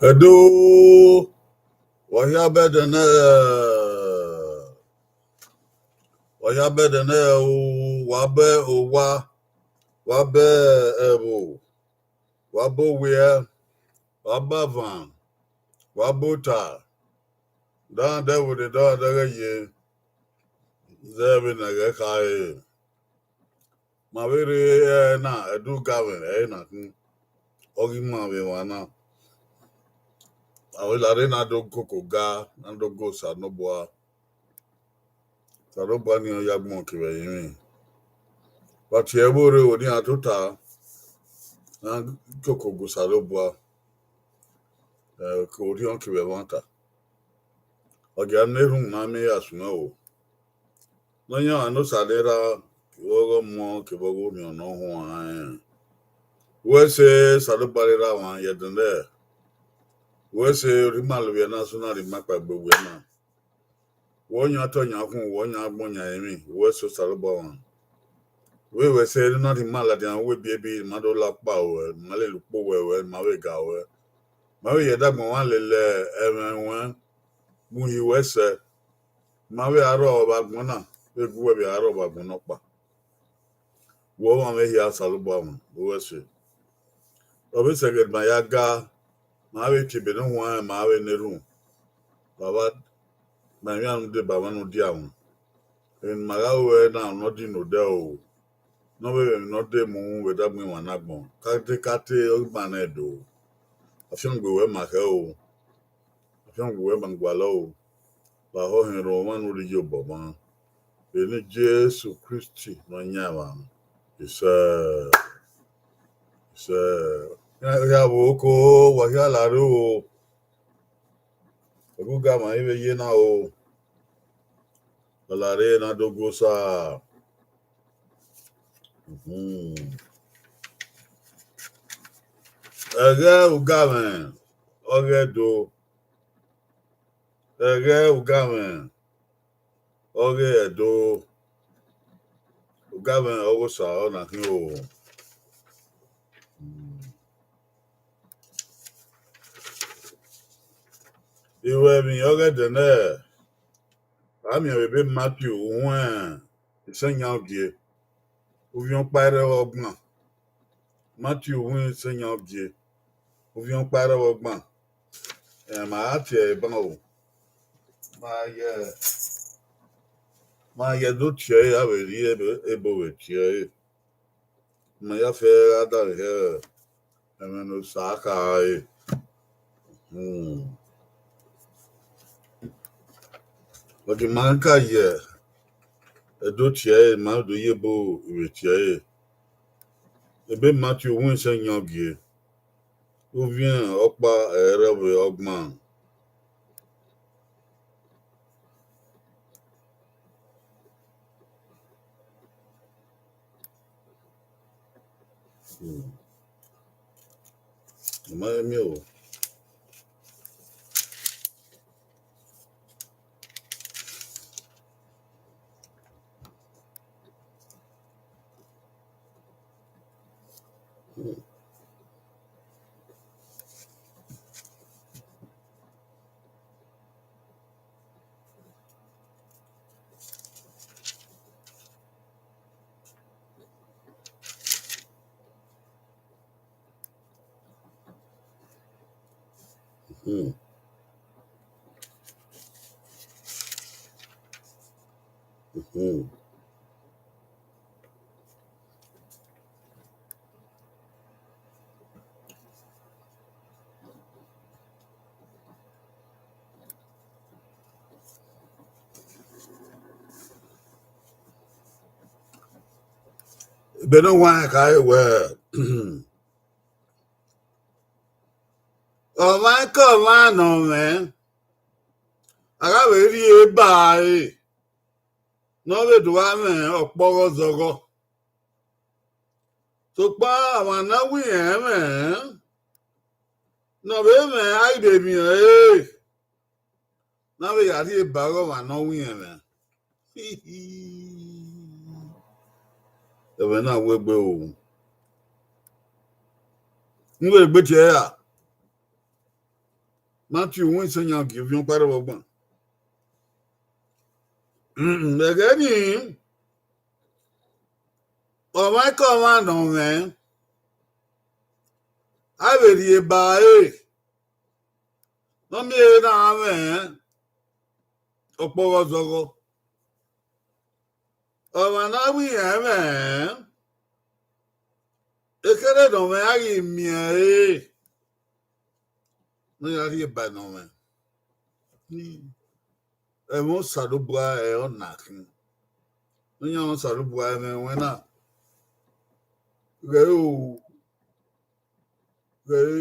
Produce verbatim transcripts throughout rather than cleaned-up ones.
Ẹdo, wa hia bẹdẹ nẹ, wa hia bẹdẹ nẹ o, wa bẹ owa, wa bẹ ẹvbo, wa bẹ owiẹ, wa bẹ avan, wa bẹ ota, dọmwadẹ ẹvbo ne dọmwadẹ ẹghẹ ye, zẹ vbene ẹghẹ khare. Ma vbe rre ẹre na, Ẹdo Ugamwẹ ẹre na khin, ọ ghi ma vbe emwa na. A vbe la rre na do koko ga, na do go Osanobua. Osanobua ni ọ ya gbọn kevbe ẹrinmwi. Wa tie ẹvbo rre, vbe ne iran tota, na koko go Osanobua. Ẹ, ke orhiọn kevbe ẹmwata. Ọ gia na erhunmwu na miẹn ya suẹn o. Nọyaẹnmwa ne Osa ne erha, kevbe ọghe Ọmọ, kevbe ọghe Orhiọn Ne Ọ Huanrẹn. Wẹ sẹ Osanobua rre erha mwa ye ẹdẹnẹrẹ. Wẹ sẹ orhimma lovbiẹ na sunu rhie ima kpaegbe owẹ na. Wẹ ọyan otọ yan khun, wẹ ọyan agbọn yan emwi, wẹ sẹ Osanobua mwa. Vbe wẹ sẹ erha na rhie ima ladian, wẹ ebiebi ma do la ọkpa ruẹ, ma lele ukpo ruẹ, ma vbe ga ruẹ. Ma vbe ye ẹdagbọn mwa lele ẹmwẹ ruẹn mu uhi wẹ sẹ. Ma vbe a rrọọ vbe agbọn na, vbe gu wẹ vbe a rrọọ vbe agbọn nọkpa. Wẹ ọmwa mwẹ hia Osanobua mwa, wẹ sẹ. Ọ vbe sẹ ẹghẹ ne ma ya ga, ma vbe tie ebe ne u huanrẹn, ma vbe na erhunmwu. Baba, ma emwi anu deba mwa ne u dia mwa. Emwi ne ima gha ru ẹre na, ne ọ di ne odẹ o. Ne ọ vbe vbe emwi ne ọ de mu vbe ẹdagbọn mwa na agbọn. Kate kate, ọ ghi ma nẹ do. Afiangbe wẹ ma khẹ o. Afiangbe wẹ ma gualọ o. Vbe ahọ họn erhunmwu ọmwa ne u rhie ye obọ mwa. Vbe eni Jesu Kristi Nọyaẹnmwa. Isẹ. Isẹ. Ya vbe oko, wa hia la rre o. Ẹgugamwa i vbe ye na o. Ọ la rre na do gu Osa. Mhm. Ẹghẹ Ugamwẹ, ọghe Ẹdo. Ẹghẹ Ugamwẹ, ọghe Ẹdo. Ugamwẹ ọghe Osa ọ na khin o. Iruẹmwi ọghe ẹdẹnẹrẹ, a miẹn vbe ebe Matiu uhunmwu isan iyan ugie, uvbi ọkpa ẹrrẹvbọ ọgban. Matiu uhunmwu isan iyan ugie, uvbi ọkpa ẹrrẹvbọ ọgban. Ẹ ma gha tie ẹre ban o. Ma ye, ma ye do tie ẹre, a vbe rhie ebo vbe tie ẹre. Ma ya fẹ gha da vbe hẹ ẹmwẹ ne Osa khare. Hmm. But ma ka ye Ẹdo tie ẹre, ma do ye ebo vbe tie ẹre. Ebe Matiu uhunmwu isan iyan ugie, uvbi ọkpa ẹrrẹvbọ ọgban. Hmm. Ọ ma rẹn miẹn o. Hmm. Mhm. Mhm. Ebe ne ọ wa rẹn khare wẹẹ, ọmwaikọmwa ne ọ mwẹ, a gha vbe rhie ba ẹre, ne ọ vbe do gha mwẹ ọkpọghọ zọghọ. Sokpan ọmwa ne ọ wẹ irẹn mwẹ, ne ọ vbe mwẹ a i vbe miẹn ẹre, ne a vbe ya rhie ba ọghe ọmwa ne ọ wẹ irẹn mwẹ. Ẹmwẹ na wegbe o. N wẹ egbe tie ra. Matthew wẹn isan yan gie ovbi ọkpa rre vbe ọgbọn. Ẹghẹ nii, ọmwaikọmwa ne ọ mwẹ, a vbe rhie ba ẹre, ne ọ miẹn ehe na mwẹ ọkpọghe ọzọghọ. Ọmwa ne a ru iran ẹmwẹ, ekherhe ne ọ mwẹ a ghi miẹn ẹre, ne ọ ya rhie ba ne ọ mwẹ. Ẹmwẹ Osanobua ẹre ọ na khin. Ne ọ yan Osanobua ẹmwẹ ruẹn na, ghẹ ru, ghẹ ru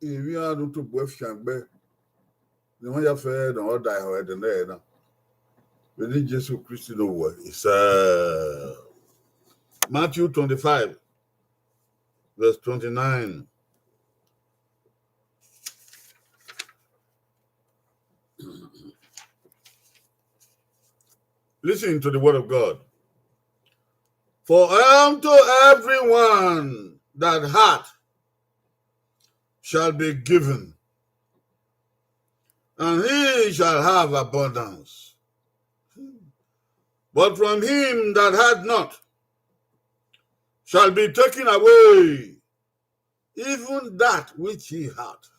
emwi iran ne u tobọ fiangbe, ne ọ ya fẹ ne ọ da ehọ ẹdẹ nẹ na. Vbene Jesu Kristi ne owẹ isẹ. Matthew twenty-five, verse twenty-nine. Listen to the word of God. For unto everyone that hath shall be given, and he shall have abundance. But from him that hath not shall be taken away even that which he hath.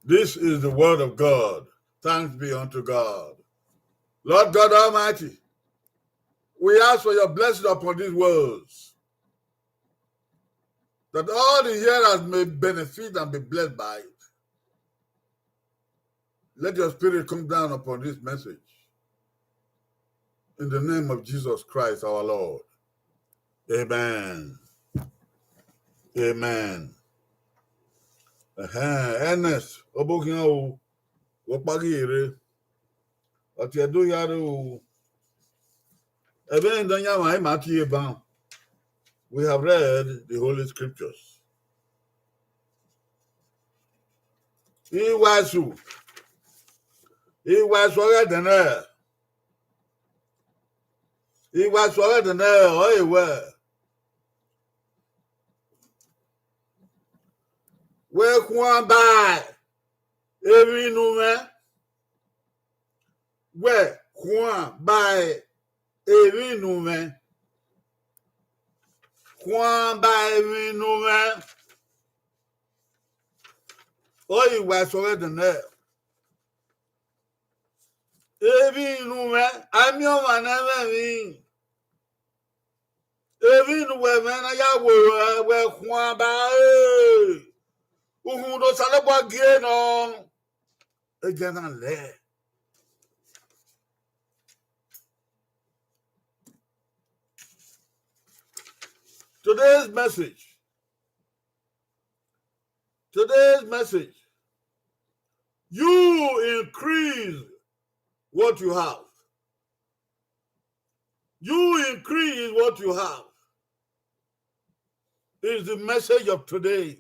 This is the word of God. Thanks be unto God. Lord God Almighty, we ask for your blessing upon these words, that all the hearers may benefit and be blessed by it. Let your spirit come down upon this message. In the name of Jesus Christ our Lord. Amen. Amen. Ẹhẹn, Ernest, obokhian o, wẹ ọkpa ghi rre. Ọ tie Ẹdo hia rre o. Ẹmwẹ ne ọ yan mwa, ima tie ban. We have read the Holy Scriptures. Iwaisu, iwaisu ọghe ẹdẹ nẹ, iwaisu ọghe ẹdẹ nẹ, ọ re wẹ, wẹ khuan ba emwi ne u mwẹ, wẹ khuan ba emwi ne u mwẹ, khuan ba emwi ne u mwẹ. Ọ re iwaisu ọghe ẹdẹ nẹ. Emwi ne u mwẹ, a miẹn ọmwa ne ẹ mwẹ emwi. Emwi ne uwẹ mwẹ na ya wẹẹ wẹ khuan ba ẹre. Uhunmwu ne Osanobua gie nọ, ẹghẹ na lẹ. Today's message. Today's message. You increase what you have. You increase what you have is the message of today.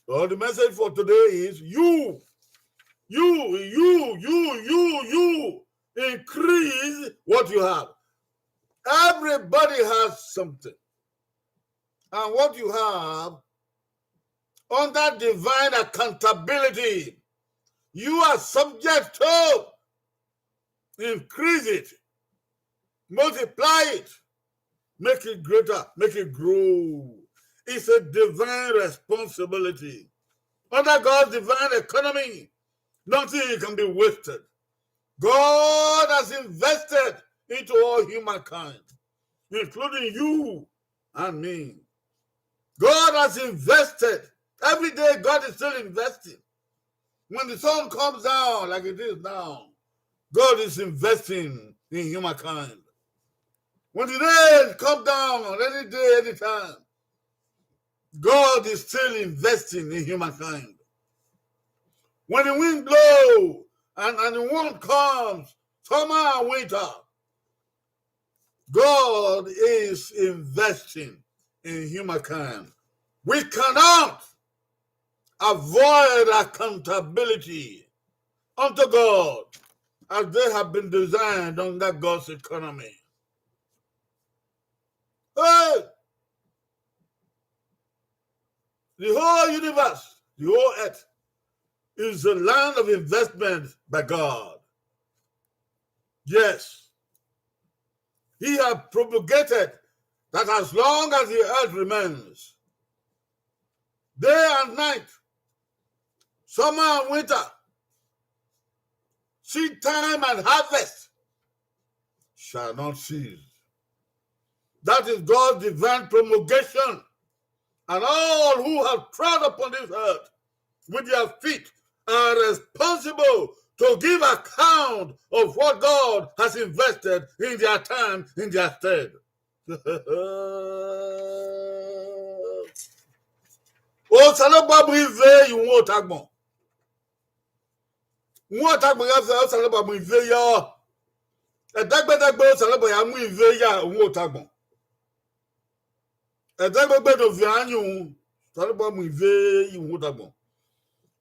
Or the message for today is you, you, you, you, you, you increase what you have. Everybody has something. And what you have under divine accountability, you are subject to increase it, multiply it, make it greater, make it grow. It's a divine responsibility. Under God's divine economy, nothing can be wasted. God has invested into all humankind, including you and me. God has invested. Every day, God is still investing. When the sun comes down like it is now, God is investing in humankind. When the rain comes down any day, anytime, God is still investing in humankind. When the wind blow and, and the wind comes, summer and winter, God is investing in humankind. We cannot avoid accountability unto God as they have been designed under God's economy. Hey! The whole universe, the whole earth, is the land of investment by God. Yes. He has propagated that as long as the earth remains, day and night, summer and winter, seed time and harvest shall not cease. That is God's divine promulgation. And all who have trod upon this earth with their feet are responsible to give account of what God has invested in their time, in their stead. Osanobua mu ive ye uhunmwu otagbọn. Uhunmwu otagbọn ya fẹ, Osanobua mu ive yọ. Ẹdẹgbẹdẹgbe Osanobua ya mu ive ya uhunmwu otagbọn. Ẹdẹgbẹdẹgbe ne oviẹn ra yin uhunmwu, Osanobua mu ive ye uhunmwu otagbọn.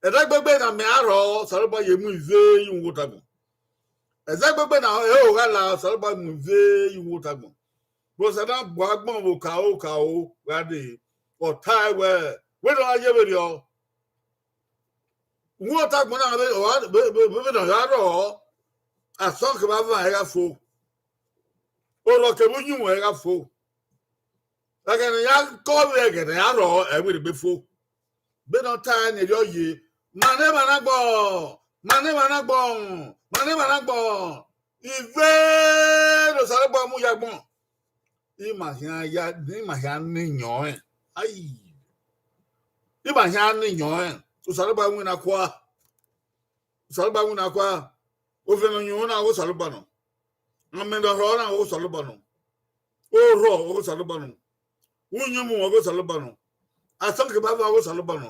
Ẹdẹgbẹdẹgbe ne amẹ ra rrọọ, Osanobua ye mu ive ye uhunmwu otagbọn. Ẹdẹgbẹdẹgbe ne ẹro gha la, Osanobua mu ive ye uhunmwu otagbọn. Vbe Osanobua bu agbọn vbe okaro okaro gha dee, ọ tae wẹẹ, wẹ ne ọ gha ye vberriọ. Uhunmwu otagbọn na vbe, ọ gha, vbe, vbe, vbe, vbe ne ọ gha rrọọ, asọn kevbe avan ẹre gha fo. Orhọ kevbe uyinmwẹ ẹre gha fo. Ẹghẹ ne a ya kọ vbe ẹghẹ ne a rrọọ, ẹ i werriegbe fo. Vbene ọ tae ne erriọ ye, ma ne emwa na agbọn, ma ne emwa na agbọn, ma ne emwa na agbọn. Ive ne Osanobua mu ye agbọn, ima khian ya, ima khian ne yọn ẹn. Ai. Ima khian ne yọn ẹn. Osanobua winna kua. Osanobua winna kua. Ovẹn ne ọ yunmwu na ọghe Osanobua nọ. Amẹ ne ọ rhọ na ọghe Osanobua nọ. Orhọ ọghe Osanobua nọ. Uyinmwẹ ọghe Osanobua nọ. Asọn kevbe avan ọghe Osanobua nọ.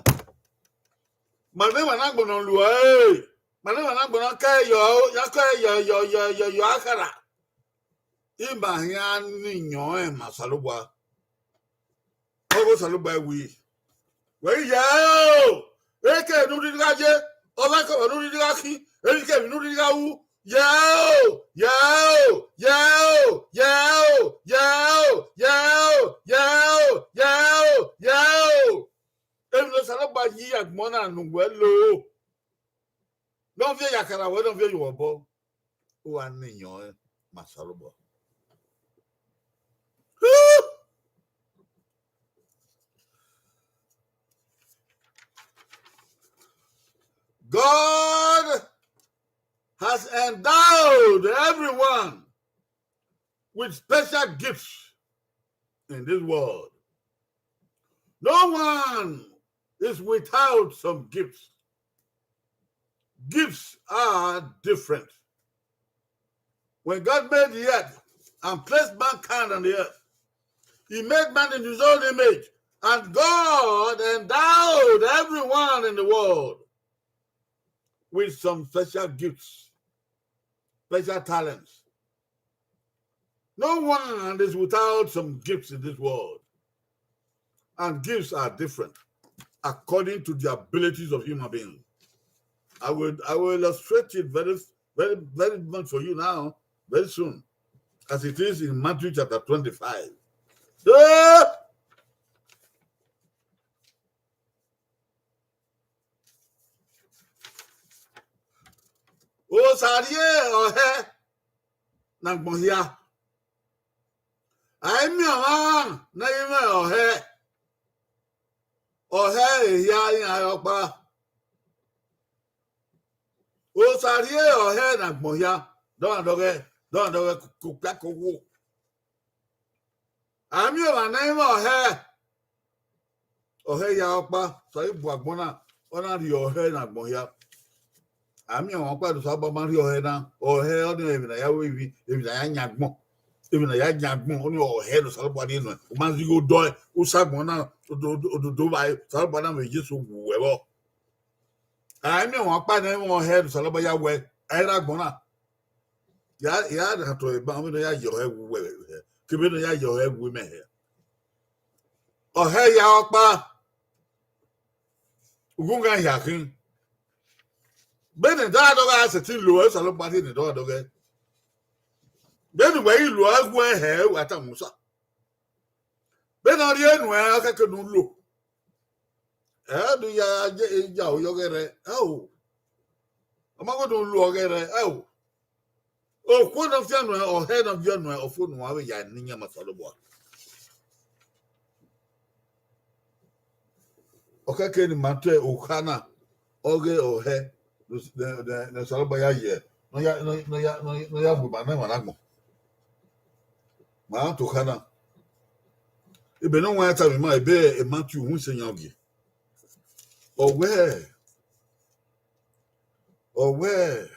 Ma ne emwa na agbọn ne ọ luẹ, ma ne emwa na agbọn ne ọ ka yọ, ya ka yọ, yọ, yọ, yọ, yọ akhara. Ima khian ne yọn ẹn ma Osanobua. Ọghe Osanobua wẹẹ, wẹ i ya o, eke ne u rhirhi gha ye, ọmwa kọmwa ne u rhirhi gha khin, emwikemwi ne u rhirhi gha ru, ya o, ya o, ya o, ya o, ya o, ya o, ya o, ya o, ya o, ya o. Emwi ne Osanobua yi agbọn na ne uwẹ lo, ne ọ viẹ ya akhara wẹ, ne ọ viẹ ye uwẹ obọ, u gha ne yọn ẹn ma Osanobua. God has endowed everyone with special gifts in this world. No one is without some gifts. Gifts are different. When God made the earth and placed mankind on the earth, he made man in his own image, and God endowed everyone in the world with some special gifts, special talents. No one is without some gifts in this world. And gifts are different according to the abilities of human beings. I will, I will illustrate it very, very, very much for you now, very soon, as it is in Matthew chapter twenty-five. Eh! Osa rhie ọhẹ ne agbọn hia. A i miẹn ọmwa ne ẹ i mwẹ ọhẹ, ọhẹ ehia iran re ọkpa. Osa rhie ọhẹ ne agbọn hia, dọmwadẹ ọghẹ, dọmwadẹ ọghẹ, ko okpia ko wo. A miẹn ọmwa ne ẹ i mwẹ ọhẹ, ọhẹ ehia ọkpa, sẹ ọ i bu agbọn na, ọ na rhie ọhẹ ne agbọn hia. A miẹn ọmwa ọkpa ne Osanobua ma rhie ọhẹ na, ọhẹ ọnii emwi ne a ya ru emwi, emwi ne a ya yan agbọn, emwi ne a ya yan agbọn, ọnii ọhẹ ne Osanobua rhie nuẹn, u ma zighe odọe, u sa agbọn na, odo, odo, ododo vbe Osanobua na vbe Jesu wu uwẹ vbọ. A i miẹn ọmwa ọkpa ne ẹ i mwẹ ọhẹ ne Osanobua ya wẹ, ẹ i re agbọn na. Ya, ya na tọ eba, vbene ọ ya ye ọhẹ wu uwẹ, kevbe ne ọ ya ye ọhẹ wu imẹ hẹ. Ọhẹ ehia ọkpa, ughungan hia khin. Vbene dọmwadẹ ọghẹ sẹtin lo ẹre, Osanobua rhie ne dọmwadẹ ọghẹ. Vbene uwẹ i lo ẹre, wẹ hẹ, wa tama Osa. Vbene ọ rhie nuẹn, ọ khẹke ne u lo. Ẹ do ya ya oyọ ghẹrẹ, ẹ o. Ọ ma wẹ do lu ọghẹrẹ, ẹ o. Okhuo ne ọ fian nuẹn, ọhẹ ne ọ viọ nuẹn, ọ fo ne uwa vbe ya ne iyan ma Osanobua. Ọ kẹkẹ ne ima tue okha na, ọghe ọhẹ ne, ne, ne Osanobua ya ye, ne ọ ya, ne ọ, ne ọ ya, ne ọ ya, ne ọ ya gu ima ne emwa na agbọn. Ma to okha na. Ebe ne ọ wa tama ima, ebe Matiu uhunmwu ise yan ogie. Ọ wẹẹ, ọ wẹẹ,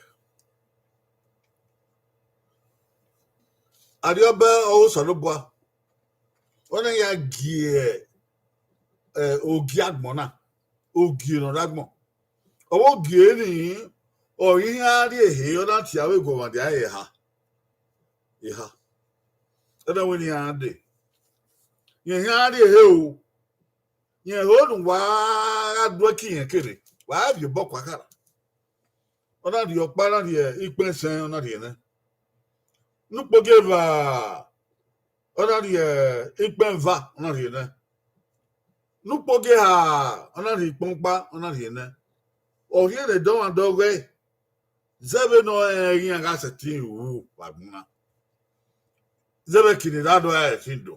Arriọba ọghe Osanobua, ọ na ya gie, eh, ogie agbọn na, ogie ne ọ rre agbọn. Ọ vbe ogie ni, ọ i khian rrie ehe, ọ na tie avbe eguọmwadia ẹre eha. Eha. Ọ na wẹ ne iran dee. Rẹn i khian rrie ehe o. Rẹn ho ne uwa gha duẹ ke irẹn kere, wa gha viọ obọ kua khara. Ọ na rhie ọkpa, ọ na rhie ikpẹn ẹsẹn, ọ na rhie nẹ. Ne ukpogie eva, ọ na rhie ikpẹn eva, ọ na rhie nẹ. Ne ukpogie eha, ọ na rhie ikpẹn ọkpa, ọ na rhie nẹ. Ọ rhie ne dọmwadẹ ọghẹe, zẹ vbene ọ rẹn iran gha sẹtin ru vbe agbọn na. Zẹ vbe kine da do ẹre ẹtin do.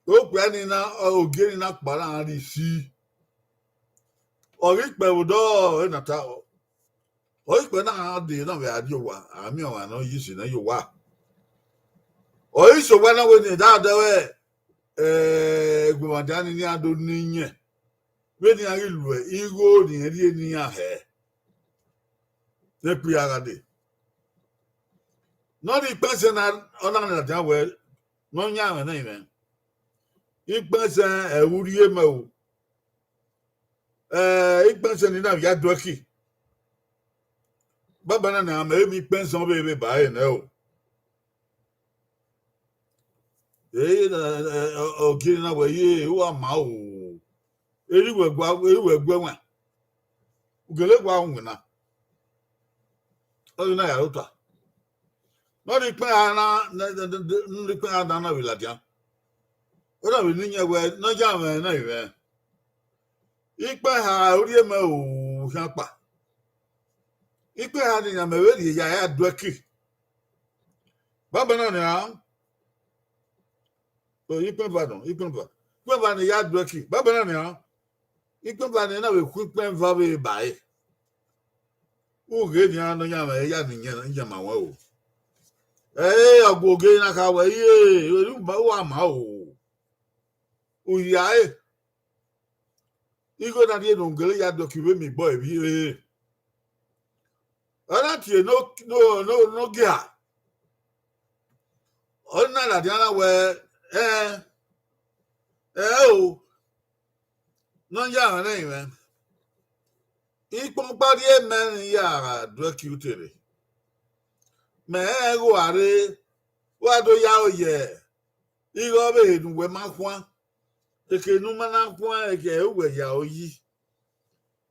Okpia ni na, ogie ni na kpa na rhie isi. Ọ ghi kpẹ vbe odọ ẹre na ta, ọ ghi kpẹ na gha dee na vbe a rrie owa, a miẹn ọmwa ne ọ ye isi ne ọ ye owa. Ọ ghi sẹ owa na wẹ ne da dẹ wẹ, eh, eguọmwadia ni iran do ne iyẹn, vbene iran ghi lu igho ne irẹn rhie ne iran hẹ. Ne ekpia gha dee. Ne ọ rhie ikpẹn ẹsẹn na, ọ na ladian wẹ, ne ọ yan mwẹ na imẹ. Ikpẹn ẹsẹn ẹre u rhie mẹ o. Eh, ikpẹn ẹsẹn ni na vbe ya duẹki. Banbanna nian, mẹ vbe miẹn ikpẹn ẹsẹn ọvbehe vbe ba ẹre nẹ o. Ee, eh, eh, ọ gie na wẹ ye, u wa ma o. Eri wẹ gua, eri wẹ gu ẹwaẹn. U gele gua winna. Ọ ghi na ya ota. Ne ọ rhie ikpẹn eha na, ne, ne, ne, ne ọ rhie ikpẹn eha na, na vbe ladian. Ọ na vbe ne iyẹn wẹ, ne ọ ya mwẹ na ivẹ. Ikpẹn eha u rhie mẹ o, khian kpa. Ikpẹn eha ni iran mẹ vbe rhie ya, ya duẹki. Banbanna nian. O, ikpẹn eva nọ, ikpẹn eva. Ikpẹn eva ni ya duẹki. Banbanna nian. Ikpẹn eva ni na vbe khu ikpẹn eva vbe ba ẹre. U ghe nian ne ọ ya mwẹ, ya ne iyẹn, iyẹn ma wẹ o. Ẹ, ọgua ogie na kha wẹ, iye, u ma, u wa ma o. U ya ẹre. Igho na rhie ne u gele ya duẹki vbe miẹn obọ evbi re. Ọ na tie ne, ne, ne, ne ogie eha. Ọ na ladian na wẹ, ẹ, ẹ o, ne ọ ya mwẹ nẹ ivẹ. Ikpẹn ọkpa rhie mẹ ne I ya gha duẹki utere. Mẹ rẹn gho a rre, wa do ya aro ye igho ọvbehe ne uwẹ ma khuan. Eke ne u ma na khuan, eke uwẹ ya aro yi.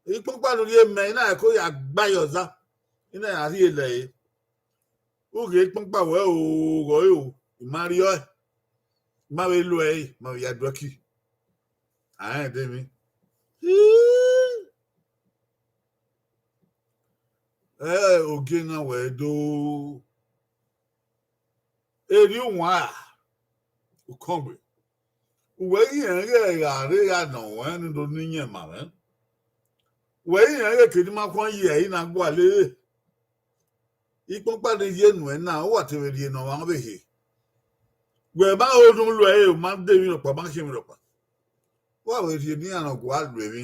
Ikpẹn ọkpa ne u rhie mẹ, I na ẹko ya gba ye ọza, I na ya rhie lẹre. U ghe ikpẹn ọkpa wẹ o, ghọ ẹre o, I ma rriọ ẹe, I ma vbe lo ẹre, I ma vbe ya duẹki. A rẹn de emwi. Ẹ, ogie na wẹ do. Erriọ uwan ra, ukọngbe. Uwẹ i rẹn ghẹ gha rre gha nọ ruẹn ne u do ne iyẹn ma mwẹ. Uwẹ i rẹn ghẹ kene ima khuan ye ẹre na gualọ ẹre. Ikpẹn ọkpa ne I rhie nuẹn na, uwa te vbe rhie ne ọmwa ọvbehe. Wẹ ma ho ne u lo ẹre, u ma de emwi rhọkpa, u ma khian emwi rhọkpa. Wa vbe rhie ne iran ne ọ gua lu emwi,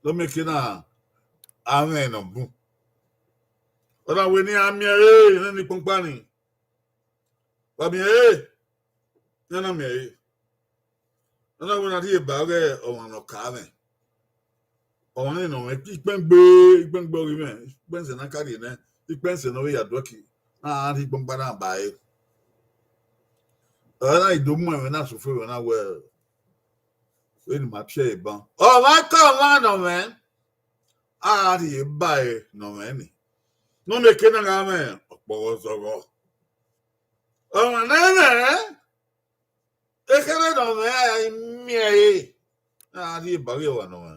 ne ọ miẹn eke na, a mwẹ ne ọ bun. Ọ na wẹ ne iran miẹn ẹre, nene ikpẹn ọkpa ni. Wa miẹn ẹre, iran na miẹn ẹre. Ọ na wẹ ne a rhie ba ọghe ọmwa ne ọ ka mwẹ. Ọmwa ni nọ mwẹ ikpẹn gbe, ikpẹn gbe ọghe mwẹ, ikpẹn ẹsẹ ne a ka rhie nẹ, ikpẹn ẹsẹ ne ọ vbe ya duẹki, na a rhie ikpẹn ọkpa na ba ẹre. Ọ na i do mu ẹmwẹ na sufue mwẹ na wẹ, vbene ima tie ẹre ban. Ọmwa ka ọmwa nọ mwẹ, a rhie ba ẹre nọ mwẹ ni. Ne ọ miẹn eke na gha mwẹ ọkpọghọ zọghọ. Ọmwa ne mwẹ, ekherhe nọ mwẹ, a i miẹn ẹre. a rhie ba ghe ọmwa nọ mwẹ.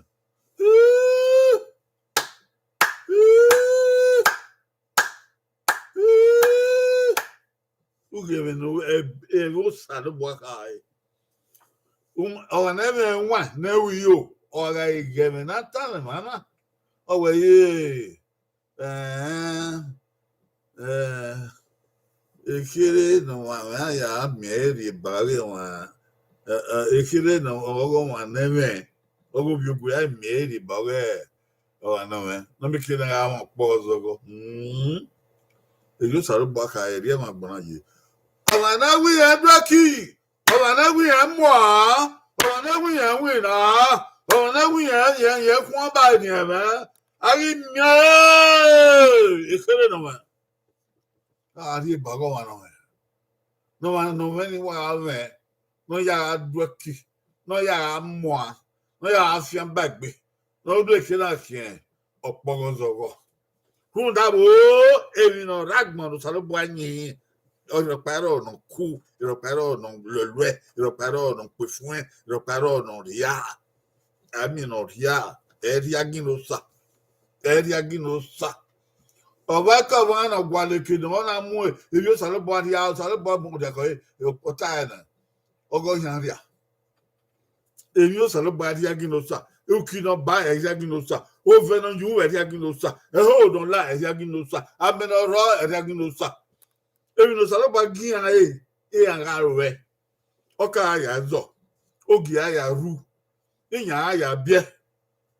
Ughemwẹ ne ẹvbo Osanobua khare. Ọmwa ne ẹmwẹ wan ne ẹ ru iyo, ọ gha ghẹ ẹmwẹ ne a tama emwa na, ọ wẹ ye, ẹẹn, ẹẹn, ekherhe ne ọmwa mwẹ a ya miẹn ẹre rhie ba ghe ọmwa, ẹẹn, ekherhe ne ọghọ ọmwa ne ẹmwẹ, ọghe ovbi ogue a miẹn ẹre rhie ba ghe ọmwa nọ mwẹ, ne ọ miẹn ekherhe ne a gha mwẹ ọkpọ zọghọ. Erriọ Osanobua khare, erriọ ẹmwẹ agbọn na ye. Ọmwa ne a wi iran duẹki, ọmwa ne a wi iran mua, ọmwa ne a wi iran winna, ọmwa ne a wi iran, iran, iran khuan ba eni ẹmwẹ, a ghi miẹn ẹre, ekherhe ne ọ mwẹ. A rhie ba ghe ọmwa nọ mwẹ, ne ọmwa nọ mwẹ ni wa gha mwẹ, ne ọ ya gha duẹki, ne ọ ya gha mua, ne ọ ya gha fian ba egbe, ne ọ do ekherhe na khian ọkpọghọ zọghọ. Rhunmwuda vbo, emwi ne ọ rre agbọn ne Osanobua yin, rhọkpa ẹre ne ọ ku, rhọkpa ẹre ne ọ lọluẹ, rhọkpa ẹre ne ọ kpe efuẹn, rhọkpa ẹre ne ọ rhia. A miẹn ne ọ rhia, ẹ rhia gin ne Osa, ẹ rhia gin ne Osa. Ọvbokhan ọvbokhan ne ọ gualọ eke ne ọ na mu emwi Osanobua rhia, Osanobua mu dia kọe, ọ ta ẹre na, ọghe ọ khian rhia. Emwi Osanobua rhia gin ne Osa, uki ne ọ ba ẹ rhia gin ne Osa, ovẹn ne ọ yu ẹ rhia gin ne Osa, ẹhoho ne ọ la ẹ rhia gin ne Osa, amẹ ne ọ rrọọ ẹ rhia gin ne Osa. Emwi ne Osanobua gie iran re, iran gha ruẹ, ọ ka gha ya zọ, ogie a ya ru, iyan a ya biẹ,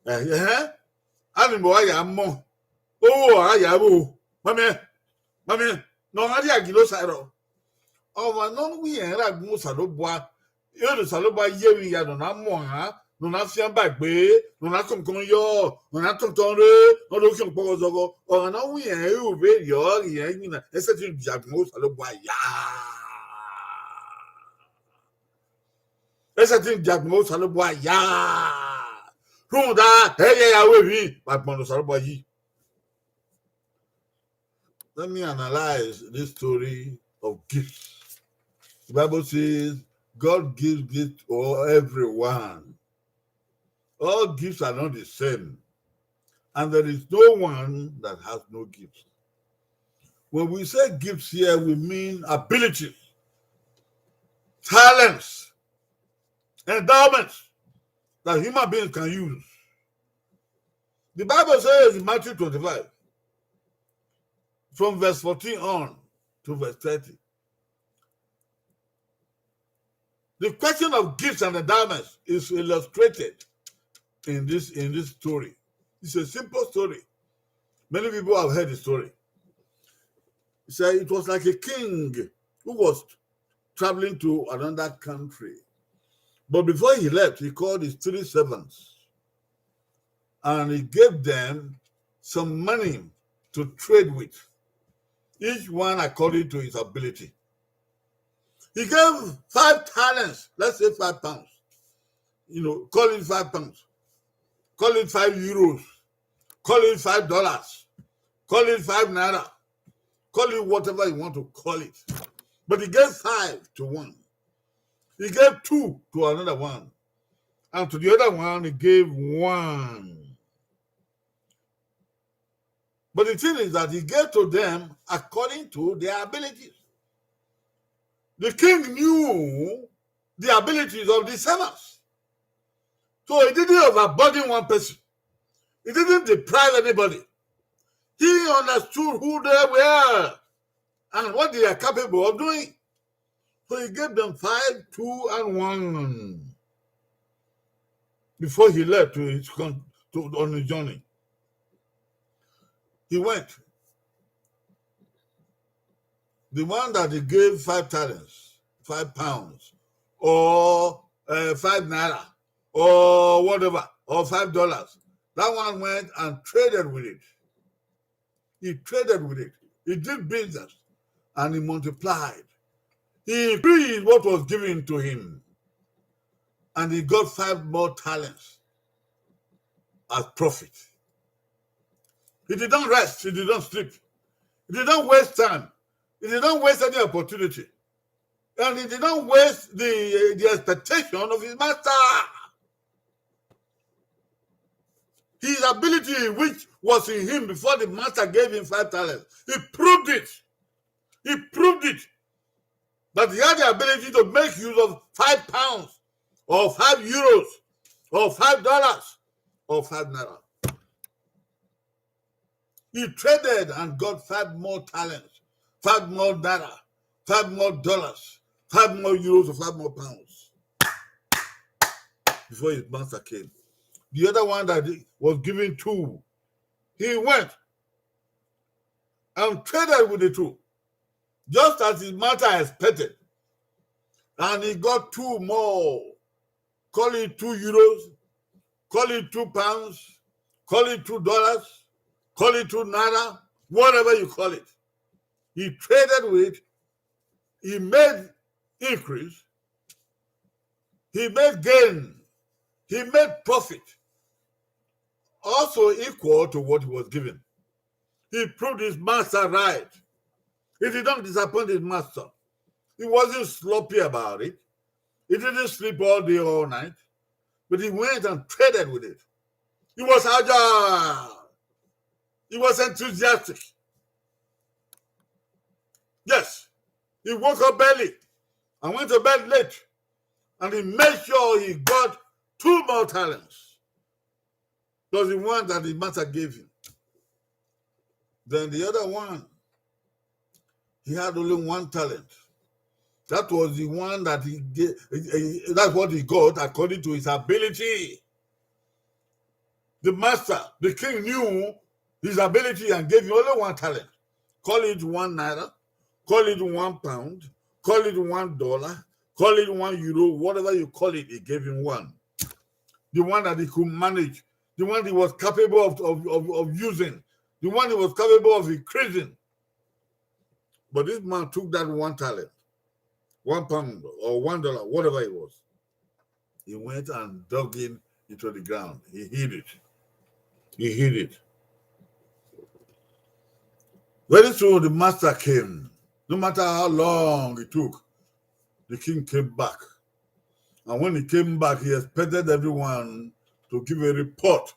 ẹhẹn, animwẹ a ya mọ, owo a ya ro, ma miẹn, ma miẹn, ne ọ gha rhia gin ne Osa rrọọ. Ọmwa ne ọ wi iran rre agbọn Osanobua, iran ne Osanobua ye emwi ya ne ọ na mu ohan, ne ọ na fian ba egbe, ne ọ na kọnkọn yọ, ne ọ na tọntọn rre, ne ọ do khian ọkpọghọ zọghọ, ọmwa ne ọ wi iran ru vberriọ, iran winna, ẹ sẹtin dia agbọn Osanobua ya. Ẹ sẹtin dia agbọn Osanobua ya. Rhunmwuda, ẹ i ya ya ru emwi vbe agbọn ne Osanobua yi. Let me analyze this story of gifts. The Bible says God gives gifts to everyone. All gifts are not the same. And there is no one that has no gifts. When we say gifts here, we mean abilities, talents, endowments that human beings can use. The Bible says in Matthew twenty-five, from verse fourteen on to verse thirty, the question of gifts and endowments is illustrated in this, in this story. It's a simple story. Many people have heard the story. He said it was like a king who was traveling to another country. But before he left, he called his three servants and he gave them some money to trade with, each one according to his ability. He gave five talents, let's say five pounds. You know, call it five pounds, call it five euros, call it five dollars, call it five naira, call it whatever you want to call it. But he gave five to one. He gave two to another one. And to the other one, he gave one. But the thing is that he gave to them according to their abilities. The king knew the abilities of the servants. So he didn't overburden one person. He didn't deprive anybody. He understood who they were and what they are capable of doing. So he gave them five, two, and one before he left to his con-, to, on his journey. He went. The one that he gave five talents, five pounds, or, uh, five naira, or whatever, or five dollars, that one went and traded with it. He traded with it. He did business and he multiplied. He increased what was given to him. And he got five more talents as profit. He did not rest. He did not sleep. He did not waste time. He did not waste any opportunity. And he did not waste the, the expectation of his master. His ability which was in him before the master gave him five talents, he proved it. He proved it. That he had the ability to make use of five pounds, or five euros, or five dollars, or five naira. He traded and got five more talents, five more naira, five more dollars, five more euros, or five more pounds before his master came. The other one that he was given two, he went and traded with the two, just as his master expected. And he got two more. Call it two euros, call it two pounds, call it two dollars, call it two naira, whatever you call it. He traded with, he made increase, he made gain, he made profit, also equal to what he was given. He proved his master right. He did not disappoint his master. He wasn't sloppy about it. He didn't sleep all day, all night. But he went and traded with it. He was agile. He was enthusiastic. Yes, he woke up early and went to bed late. And he made sure he got two more talents. Plus the one that the master gave him. Then the other one, he had only one talent. That was the one that he gave, that's what he got according to his ability. The master, the king knew his ability and gave him only one talent. Call it one naira, call it one pound, call it one dollar, call it one euro, whatever you call it, he gave him one. The one that he could manage, the one he was capable of, of, of, of using, the one he was capable of increasing. But this man took that one talent, one pound or one dollar, whatever it was. He went and dug him into the ground. He hid it. He hid it. Very soon, the master came. No matter how long it took, the king came back. And when he came back, he expected everyone to give a report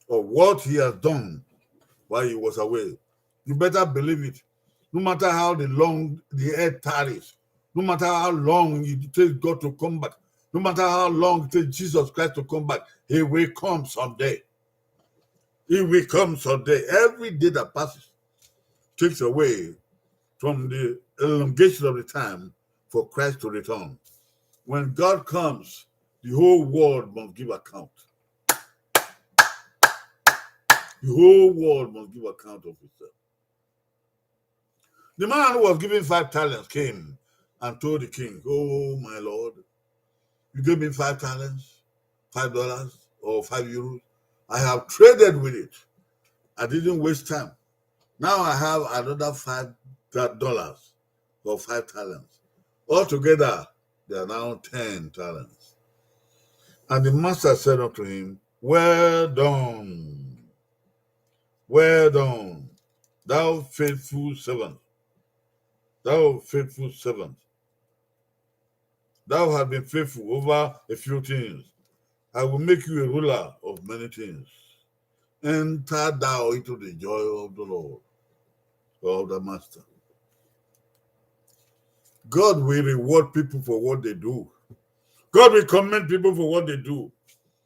of what he has done while he was away. You better believe it. No matter how the long the earth tarries, no matter how long it takes God to come back, no matter how long it takes Jesus Christ to come back, he will come someday. He will come someday. Every day that passes takes away from the elongation of the time for Christ to return. When God comes, the whole world must give account. The whole world must give account of itself. The man who was given five talents came and told the king, "Oh, my lord, you gave me five talents, five dollars or five euros. I have traded with it. I didn't waste time. Now I have another five dollars or five talents. Altogether, they are now ten talents." And the master said unto him, "Well done, well done, thou faithful servant, thou faithful servant. Thou hast been faithful over a few things. I will make you a ruler of many things. Enter thou into the joy of the Lord, of the master." God will reward people for what they do. God will commend people for what they do.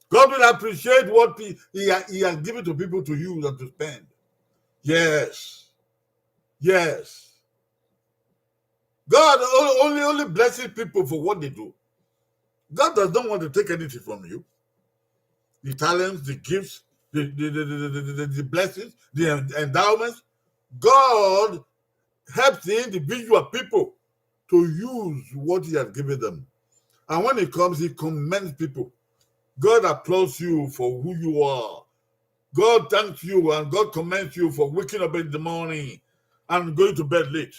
God will appreciate what he, he, he has given to people to use and to spend. Yes. Yes. God o- only only blesses people for what they do. God does not want to take anything from you. The talents, the gifts, the, the, the, the, the, the, the blessings, the en- endowments. God helps the individual people to use what he has given them. And when he comes, he commends people. God applauds you for who you are. God thanks you and God commends you for waking up in the morning and going to bed late.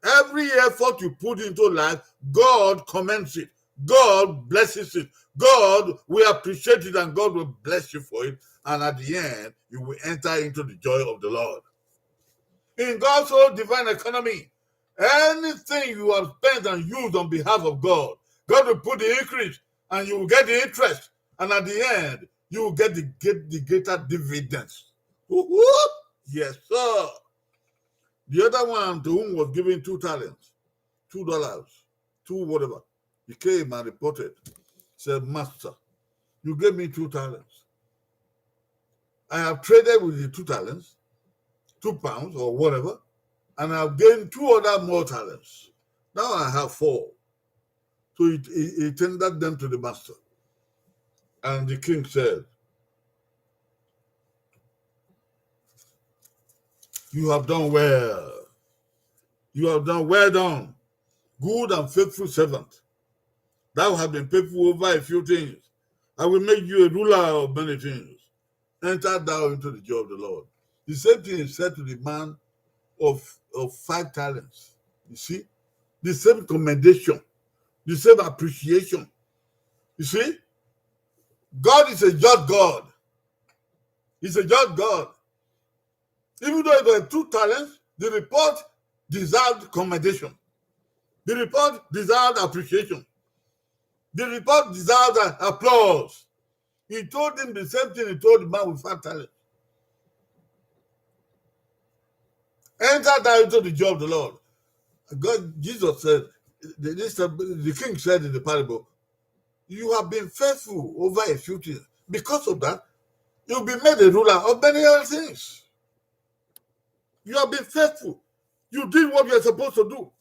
Every effort you put into life, God commends it. God blesses it. God will appreciate it and God will bless you for it. And at the end, you will enter into the joy of the Lord. In God's whole divine economy, anything you have spent and used on behalf of God, God will put the increase and you will get the interest. And at the end, you will get the, get the greater dividends. Woo-hoo! Yes, sir. The other one to whom was given two talents, two dollars, two whatever, he came and reported, said, "Master, you gave me two talents. I have traded with the two talents, two pounds or whatever, and I have gained two other more talents. Now I have four." So he, he, he tendered them to the master. And the king said, "You have done well. You have done well done, good and faithful servant. Thou hast been faithful over a few things. I will make you a ruler of many things. Enter thou into the joy of the Lord." The same thing he said to the man of, of five talents. You see? The same commendation, the same appreciation. You see? God is a just God. He's a just God. Even though he got two talents, the report deserved commendation. The report deserved appreciation. The report deserved a-, applause. He told him the same thing he told the man with five talents. "Enter thou into the joy of the Lord." God, Jesus said, the, this, the king said in the parable, "You have been faithful over a few things. Because of that, you'll be made a ruler of many other things. You have been faithful. You did what you are supposed to do.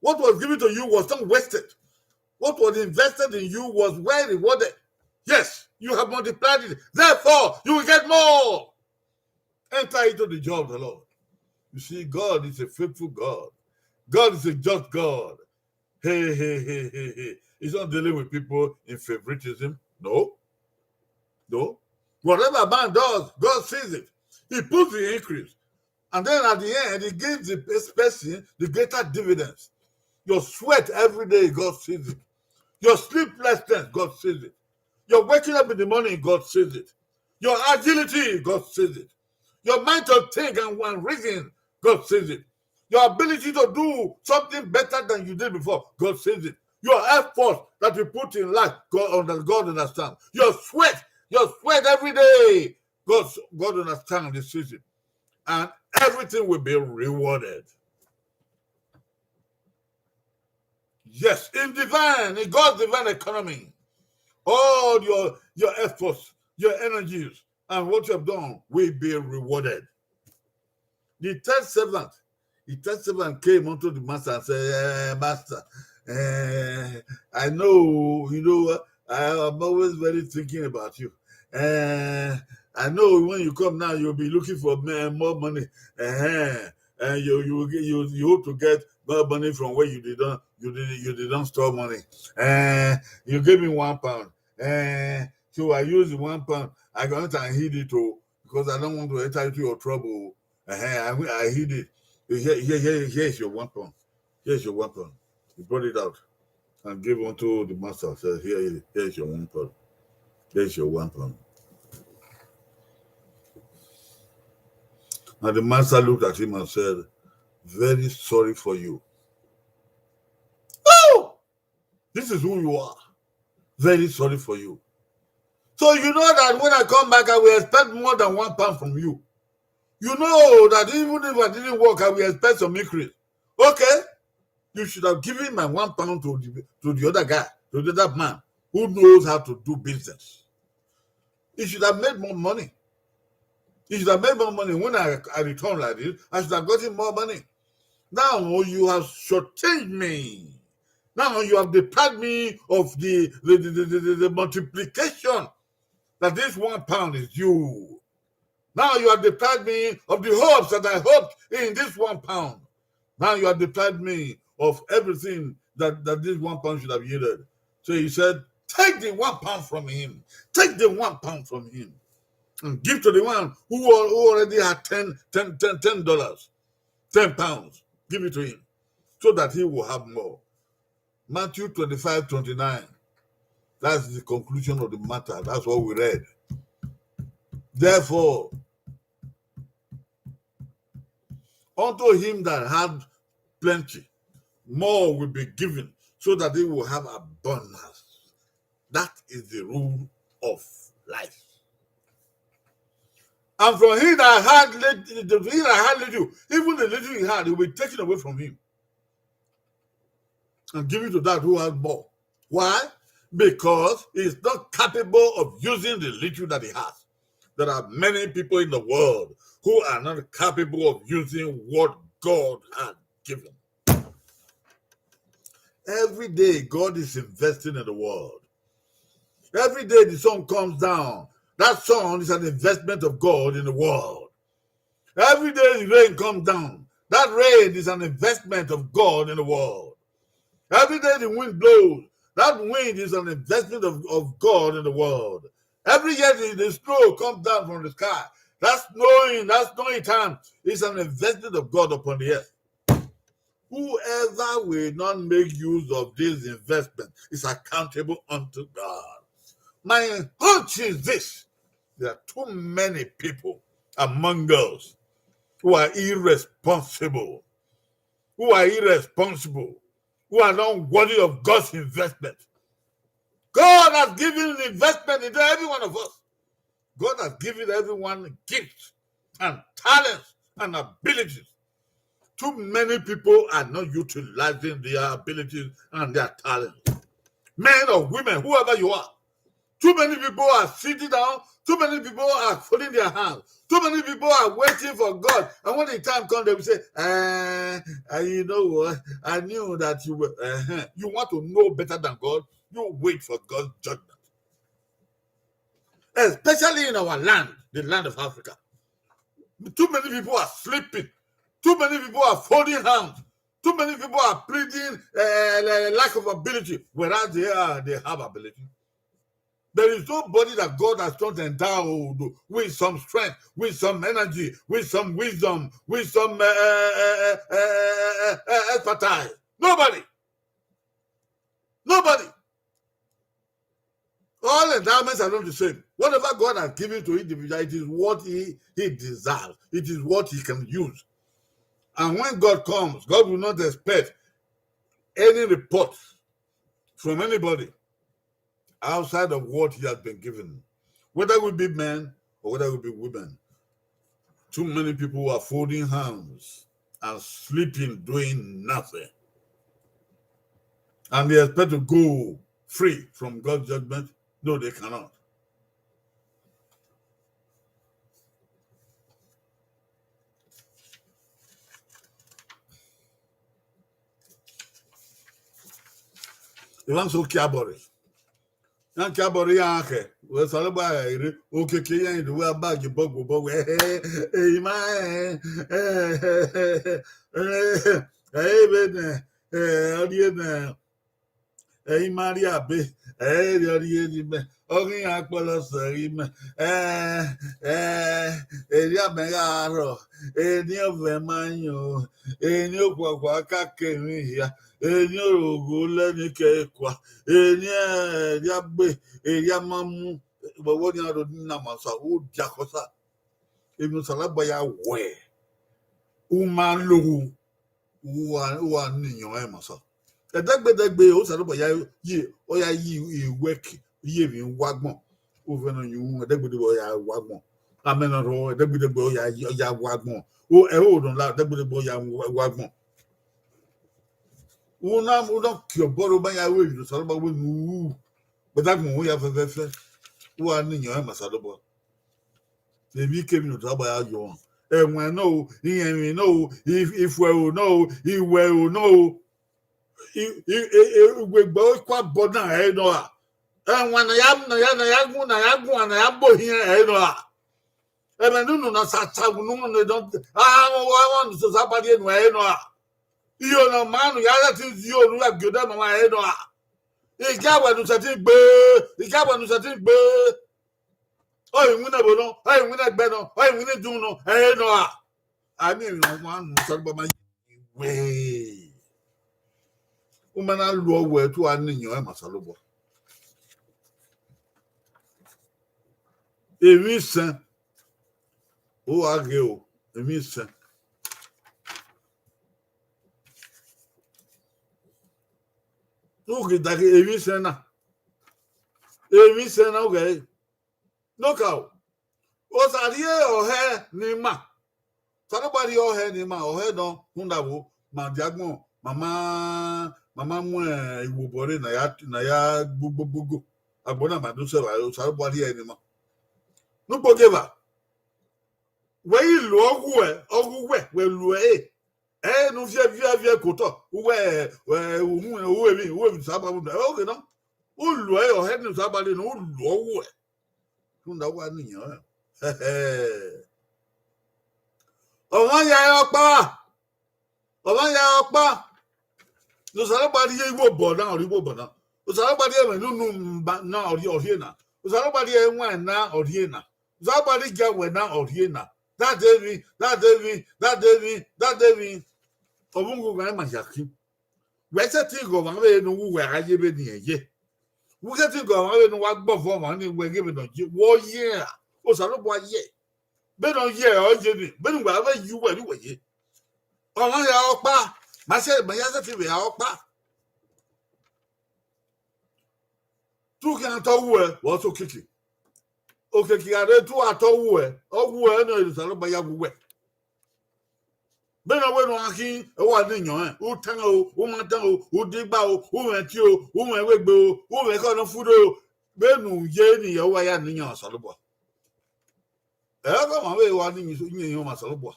What was given to you was not wasted. What was invested in you was well rewarded. Yes, you have multiplied it. Therefore, you will get more. Enter into the joy of the Lord." You see, God is a faithful God. God is a just God. Hey, hey, hey, hey, hey. He's not dealing with people in favoritism. No. No. Whatever man does, God sees it. He puts the increase. And then at the end, he gives the best person the greater dividends. Your sweat every day, God sees it. Your sleeplessness, God sees it. Your waking up in the morning, God sees it. Your agility, God sees it. Your mind to think and one reason, God sees it. Your ability to do something better than you did before, God sees it. Your effort that you put in life, God, under-, God understands. Your sweat, your sweat every day, God, God understands the season. And everything will be rewarded. Yes, in divine, in God's divine economy, all your, your efforts, your energies, and what you have done will be rewarded. The third servant, the third servant came unto the master and said, "Eh, master, eh, I know, you know, I am always very thinking about you. Eh, I know when you come now, you'll be looking for me-, more money. Eh, and you, you, you, you hope to get more money from where you did not, you did, you did not store money. Eh, you gave me one pound. Eh, so I use the one pound. I go out and hid it, oh, because I don't want to enter into your trouble. Eh, I, I hid it. Here, here, here, here is your one pound. Here is your one pound." He brought it out and gave unto the master. Said, "Here, here is your one pound. Here is your one pound." And the master looked at him and said, "Very sorry for you. Oh, this is who you are. Very sorry for you. So you know that when I come back, I will expect more than one pound from you. You know that even if I didn't work, I will expect some increase. Okay, you should have given my one pound to the, to the other guy, to the other man who knows how to do business. He should have made more money. He should have made more money. When I, I return like this, I should have gotten more money. Now you have shortchanged me. Now you have deprived me of the, the, the, the, the, the multiplication that this one pound is due. Now you have deprived me of the hopes that I hoped in this one pound. Now you have deprived me of everything that, that this one pound should have yielded." So he said, "Take the one pound from him. Take the one pound from him and give to the one who al-, who already had ten, ten, ten, ten dollars, ten pounds. Give it to him so that he will have more." Matthew twenty-five, twenty-nine. That's the conclusion of the matter. That's what we read. "Therefore, unto him that had plenty, more will be given, so that he will have abundance." That is the rule of life. And from him that had lit-, the, he that had little, even the little he had, it will be taken away from him and given to that who has more. Why? Because he's not capable of using the little that he has. There are many people in the world who are not capable of using what God has given. Every day, God is investing in the world. Every day the sun comes down, that sun is an investment of God in the world. Every day the rain comes down, that rain is an investment of God in the world. Every day the wind blows, that wind is an investment of, of God in the world. Every year the, the snow comes down from the sky, that snowing, that snowy time is an investment of God upon the earth. Whoever will not make use of this investment is accountable unto God. My hunch is this. There are too many people among us who are irresponsible, who are irresponsible, who are not worthy of God's investment. God has given an investment into every one of us. God has given everyone gifts and talents and abilities. Too many people are not utilizing their abilities and their talents. Men or women, whoever you are, too many people are sitting down. Too many people are folding their hands. Too many people are waiting for God. And when the time comes, they will say, eh, eh, you know what? I knew that you were. Uh-huh. You want to know better than God? You wait for God's judgment. Especially in our land, the land of Africa. Too many people are sleeping. Too many people are folding hands. Too many people are pleading uh, lack of ability, whereas they are, they have ability. There is nobody that God has not endowed with some strength, with some energy, with some wisdom, with some uh, uh, uh, uh, uh, uh, expertise. Nobody. Nobody. All endowments are not the same. Whatever God has given to individual, it is what he, he deserves. It is what he can use. And when God comes, God will not expect any report from anybody outside of what he has been given, whether we be men or whether we be women. Too many people are folding hands and sleeping, doing nothing. And they expect to go free from God's judgment. No, they cannot. Iran so kia bọre. Iran kia bọre iran khẹ. Wẹ Osanobua ere, okiekie iran do wẹ a ba ye obọ gbe obọ wẹ, eh, eh, ima, eh, eh, eh, eh, eh, vbene, eh, ọ rhie nẹ, eh, ima rhie abe, eh, erriọ rhie ne imẹ, ọ ghi iran kpọlọ sẹ ghi mẹ, eh, eh, erriọ mẹ gha rrọọ, eni ọvẹn ma yan o, eni okhuakhua ka kẹ emwi hia, eni orogho lẹ ni kẹ kua, eni, eh, erriọ gbe, erriọ ma mu, vbe ọvbọ nian rhie ne ima ma Osa, u dia khẹ Osa. Emwi ne Osanobua ya wẹ, u ma lo, u wa, u wa ni yan ẹn ma Osa. Ẹdẹgbẹdẹgbe, Osanobua ya ye, ọ ya ye iwẹki, ye emwi wa agbọn. Ovẹn ne ọ yu, ẹdẹgbẹdẹgbe ọ ya wa agbọn. Amẹ ne ọ rrọọ, ẹdẹgbẹdẹgbe ọ ya, ọ ya wa agbọn. O, ẹho ne ọ la, ẹdẹgbẹdẹgbe ọ ya wa agbọn. U na, u na kie obọ rre, u ma ya ru emwi ne Osanobua wẹ ne u ru. Vbe ẹdẹ agbọn ya fẹfẹfẹ, u wa ni yan ẹn ma Osanobua. Emwi kemwi ne Osanobua ya yọ ọmwa. Ẹwaẹn nọ o, irẹnmwi nọ o, i-, ifuẹro nọ o, iwẹro nọ o. I, i, i, i, ugbegbe ọkpa bọ na ẹre nọ ra. Ẹwaẹn ne a ya, ne a ya, ne a ya gun, ne a ya guan, ne a ya gbe ohiẹn ẹre nọ ra. Ẹmwẹ ne unu na sa, sa unu ne dọ, a, a, a, a, ne Osanobua rhie enu ẹre nọ ra. Iyo ne ọ ma ne u ya sẹtin zio ne u ya gie odẹ mwa ẹre nọ ra. Igiawẹ ne u sẹtin gbe, igiawẹ ne u sẹtin gbe. Ọ i winna ẹvbo nọ, ọ i winna ẹgbẹ nọ, ọ i winna idunmwu nọ, ẹre nọ ra. A miẹn emwi ne ọmwa ne Osanobua ma ye wẹ. U ma na lu ọwẹ te u gha ni yan ẹn ma Osanobua. Emwi isẹn, u gha ghe o, emwi isẹn. U ghi da ghe emwi isẹn na. Emwi isẹn na u ghẹ re. Nọka o. Osa rhie ọhẹ ne ima. Osanobua rhie ọhẹ ne ima, ọhẹ nọ rhunmwuda vbo, ma dia agbọn, ma ma, ma ma mu iwobọ rre ne a ya, ne a ya gbogbogbogbo. Agbọn na ma do sẹ evbare, Osanobua rhie ẹre ne ima. Ne ukpogieva, wẹ i lo ọghuẹ, ọghuẹ wẹ lo ẹre. Ẹ ne u viẹ viẹ viẹ ke otọ, uwẹ, ẹ, uhunmwu, uwẹ emwi, uwẹ emwi ne Osanobua rhie, ẹ, oghe nọ. U lo ẹre, ọhẹ ne Osanobua rhie nọ, u lo ọghuẹ. Rhunmwuda uwa ne iyan. Ọmwa ya ọkpa, ọmwa ya ọkpa. Ne Osanobua rhie iwobọ na, ọ rhie iwobọ na. Osanobua rhie ẹmwẹ ne unu na, ọ rhie, ọ rhie na. Osanobua rhie ẹwaẹn na, ọ rhie na. Osanobua rhie igiawẹ na, ọ rhie na. Dade emwi, dade emwi, dade emwi, dade emwi. Ọvbokhan ma ya khin. Wẹ sẹtin ghe ọmwa vbene uwu uwẹ gha ye vbene irẹn ye. Wẹ sẹtin ghe ọmwa vbene uwa gbọvọ ọmwa ni wẹ ghe vbene ọ ye, wẹ ọ ye ra? Osanobua ye. Vbene ọ ye, ọ ye ni, vbene uwẹ vbe ye uwẹ ni wẹ ye. Ọmwa ya ọkpa, ma sẹ, ma ya sẹtin vbe ya ọkpa. Te u khian tọ wuẹ, wẹ ọ sẹ okiekie. Okiekie gha rre te u gha tọ wuẹ, ọ wuẹ nọ, Osanobua ya wu uwẹ. Vbene ọ wẹ ne u gha khin, ọ wa ne iyan rẹn, u tan o, u ma tan o, u digba o, u mwẹ ẹtin o, u mwẹ ẹvbo egbe o, u mwẹ ekhọe ne ọ furre o, vbene u ye ni, ọ wa ya ne iyan Osanobua. Ẹ i re ọmwa vbe wa ne iyan, iyan ọmwa Osanobua.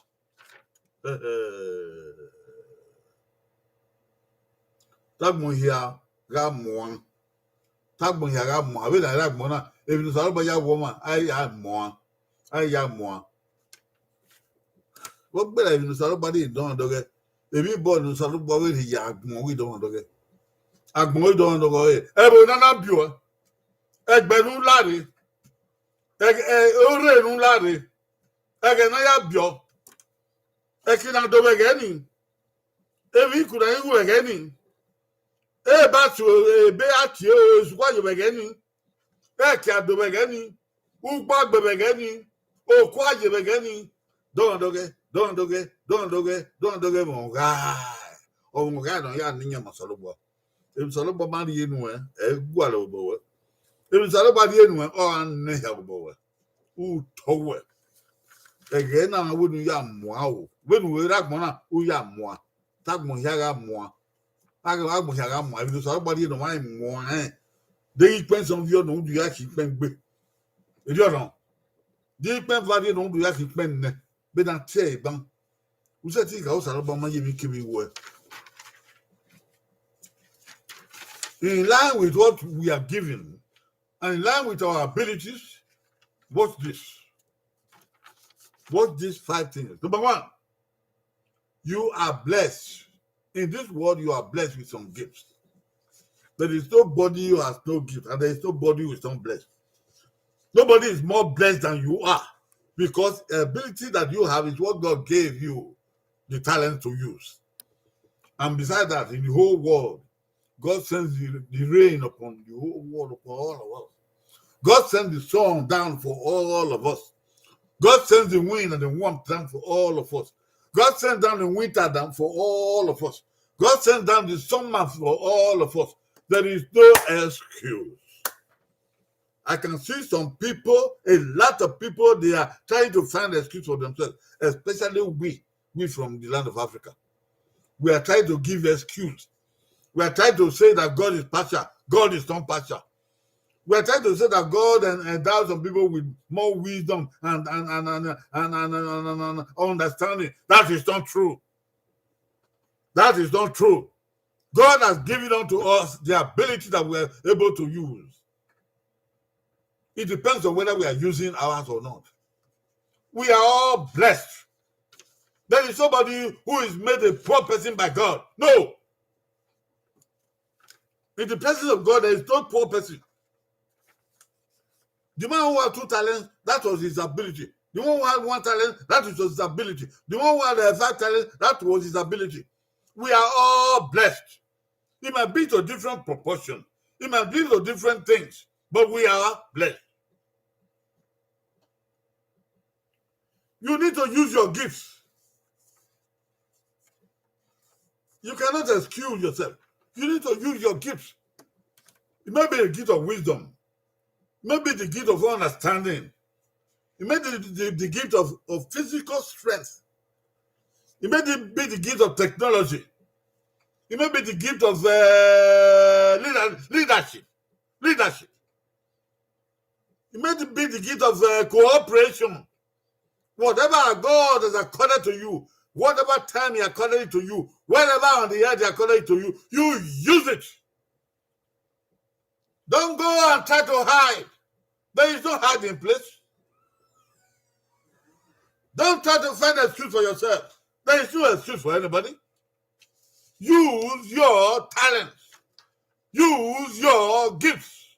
Te agbọn hia gha muan. Te agbọn hia gha muan. Vbene a rre agbọn na, emwi ne Osanobua ya wu ọmwa, a i ya muan. A i ya muan. Vbe ọ gberra emwi ne Osanobua rhie dọmwadọghẹ, emwi obọ ne Osanobua vbe rhie ya agbọn ghi dọmwadọghẹ. Agbọn ghi dọmwadọghẹ ọre, ẹvbo ne a na biẹ uẹ, ẹgbẹ ne u la rre, ẹg-, ẹ, orre ne u la rre, ẹghẹ ne a ya biẹ ọ, ẹki na do vbe ẹghẹ ni, emwi iku na i ru vbe ẹghẹ ni, eba tie, ebe a tie o, esu wa ye vbe ẹghẹ ni, ẹki a do vbe ẹghẹ ni, ugbo gbe vbe ẹghẹ ni, oku a ye vbe ẹghẹ ni, dọmwadọghẹ, dọmwadọghẹ, dọmwadọghẹ, dọmwadọghẹ, mwẹ ọ gha, ọ mwẹ ọ gha ne ọ ya ne iyan ma Osanobua. Emwi Osanobua ma rhie nuẹn, ẹ i gualọ vbe obọ ruẹ. Emwi Osanobua rhie nuẹn, ọ gha nẹ hia vbe obọ ruẹ. U tọ wuẹ. Ẹghẹ na wẹ ne u ya muan o. Vbene u rre agbọn na, u ya muan. Te agbọn hia gha muan. Agbọn hia gha muan. Emwi ne Osanobua rhie ne ọmwa muan rẹn. Deghẹ ikpẹn sẹ ovbi ọnọ, u do ya khin ikpẹn gbe. Erriọ nọ. Deghẹ ikpẹn eva rhie ne u do ya khin ikpẹn nẹ. Vbene a tie ẹre ban. U sẹtin gha Osanobua ma ye emwi kemwi wẹ. In line with what we are given and in line with our abilities, watch this. Watch these five things. Number one, you are blessed. In this world, you are blessed with some gifts. There is nobody who has no gift, and there is nobody who is not blessed. Nobody is more blessed than you are, because the ability that you have is what God gave you the talent to use. And besides that, in the whole world, God sends the, the rain upon the whole world, upon all of us. God sends the sun down for all of us. God sends the wind and the warmth down for all of us. God sends down the winter down for all of us. God sends down the summer for all of us. There is no excuse. I can see some people, a lot of people, they are trying to find excuse for themselves, especially we, we from the land of Africa. We are trying to give excuse. We are trying to say that God is partial. God is not partial. We are trying to say that God en-, endows some people with more wisdom and, and, and, and, and, and, and, and, and understanding. That is not true. That is not true. God has given unto us the ability that we are able to use. It depends on whether we are using ours or not. We are all blessed. There is somebody who is made a poor person by God. No. In the presence of God, there is no poor person. The man who had two talents, that was his ability. The one who had one talent, that was his ability. The one who had, uh, five talents, that was his ability. We are all blessed. It might be to different proportion. It might be to different things, but we are blessed. You need to use your gifts. You cannot excuse yourself. You need to use your gifts. It may be a gift of wisdom. Maybe the gift of understanding. It may be the, the, the gift of, of physical strength. It may be the gift of technology. It may be the gift of uh, leader, leadership. Leadership. It may be the gift of uh, cooperation. Whatever God has accorded to you, whatever time He accorded it to you, wherever on the earth He accorded it to you, you use it. Don't go and try to hide. There is no hiding place. Don't try to find excuse for yourself. There is no excuse for anybody. Use your talents. Use your gifts.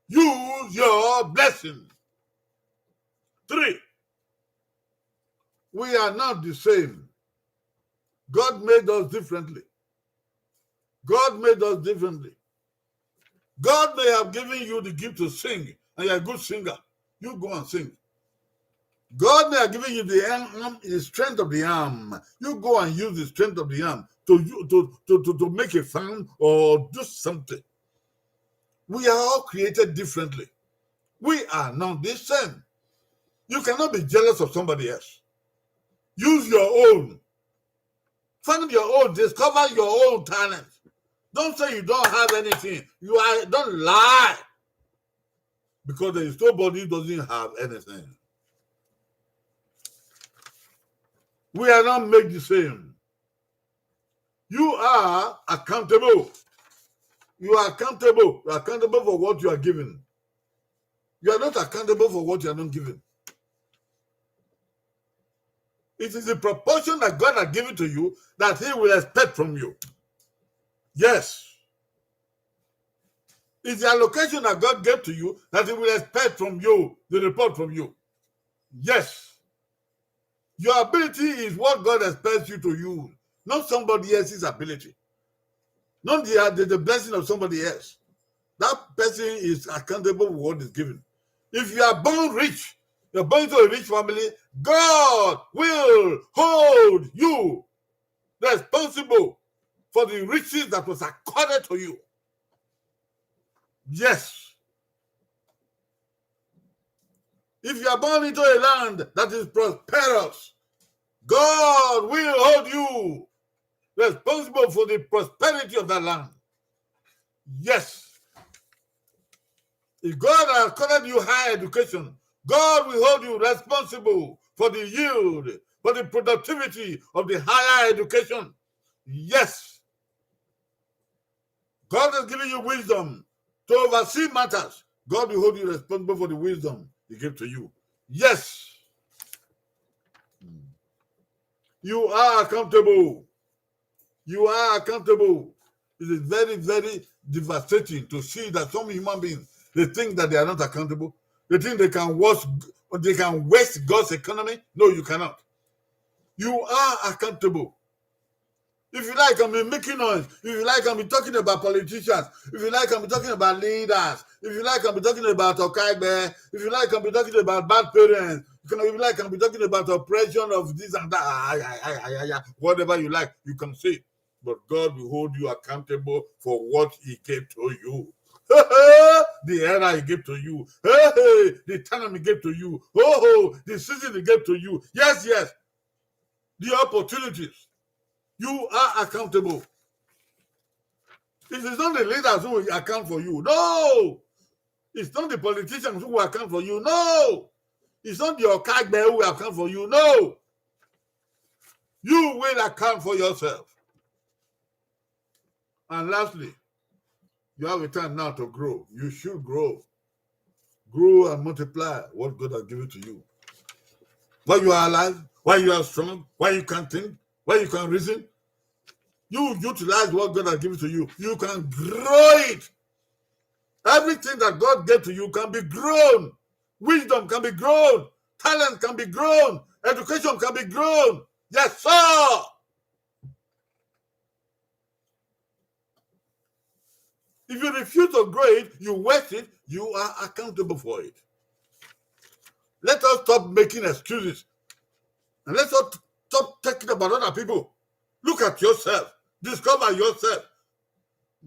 Use your blessing. Three, we are not the same. God made us differently. God made us differently. God may have given you the gift to sing, and you're a good singer. You go and sing. God may have given you the arm, the strength of the arm. You go and use the strength of the arm to, you, to, to, to, to make a sound or do something. We are all created differently. We are not the same. You cannot be jealous of somebody else. Use your own. Find your own. Discover your own talent. Don't say you don't have anything. You are, don't lie. Because there is nobody who doesn't have anything. We are not made the same. You are accountable. You are accountable. You are accountable for what you are given. You are not accountable for what you are not given. It is the proportion that God has given to you that He will expect from you. Yes. It's the allocation that God gave to you that He will expect from you, the report from you. Yes. Your ability is what God expects you to use, not somebody else's ability, not the, the, the blessing of somebody else. That person is accountable for what is given. If you are born rich, you're born into a rich family, God will hold you responsible for the riches that was accorded to you. Yes. If you are born into a land that is prosperous, God will hold you responsible for the prosperity of that land. Yes. If God has accorded you higher education, God will hold you responsible for the yield, for the productivity of the higher education. Yes. God has given you wisdom to oversee matters. God will hold you responsible for the wisdom He gave to you. Yes. You are accountable. You are accountable. It is very, very devastating to see that some human beings, they think that they are not accountable. They think they can waste, they can waste God's economy. No, you cannot. You are accountable. If you like, I be making noise. If you like, I be talking about politicians. If you like, I be talking about leaders. If you like, I be talking about Okaigbe. If you like, I be talking about bad parents. You can, if you like, I be talking about oppression of this and that. Ay, ay, ay, ay, ay, ay. Whatever you like, you can say. But God will hold you accountable for what He gave to you. The era He gave to you. The time He gave to you. Oh, the season He gave to you. Yes, yes. The opportunities. You are accountable. It is not the leaders who will account for you. No. It's not the politicians who will account for you. No. It's not the Okaigbe who will account for you. No. You will account for yourself. And lastly, you have a time now to grow. You should grow. Grow and multiply what God has given to you. While you are alive, while you are strong, while you can think, while you can reason, you utilize what God has given to you. You can grow it. Everything that God gave to you can be grown. Wisdom can be grown. Talent can be grown. Education can be grown. Yes, sir. If you refuse to grow it, you waste it, you are accountable for it. Let us stop making excuses. And let us stop talking about other people. Look at yourself. Discover yourself.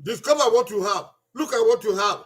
Discover what you have. Look at what you have.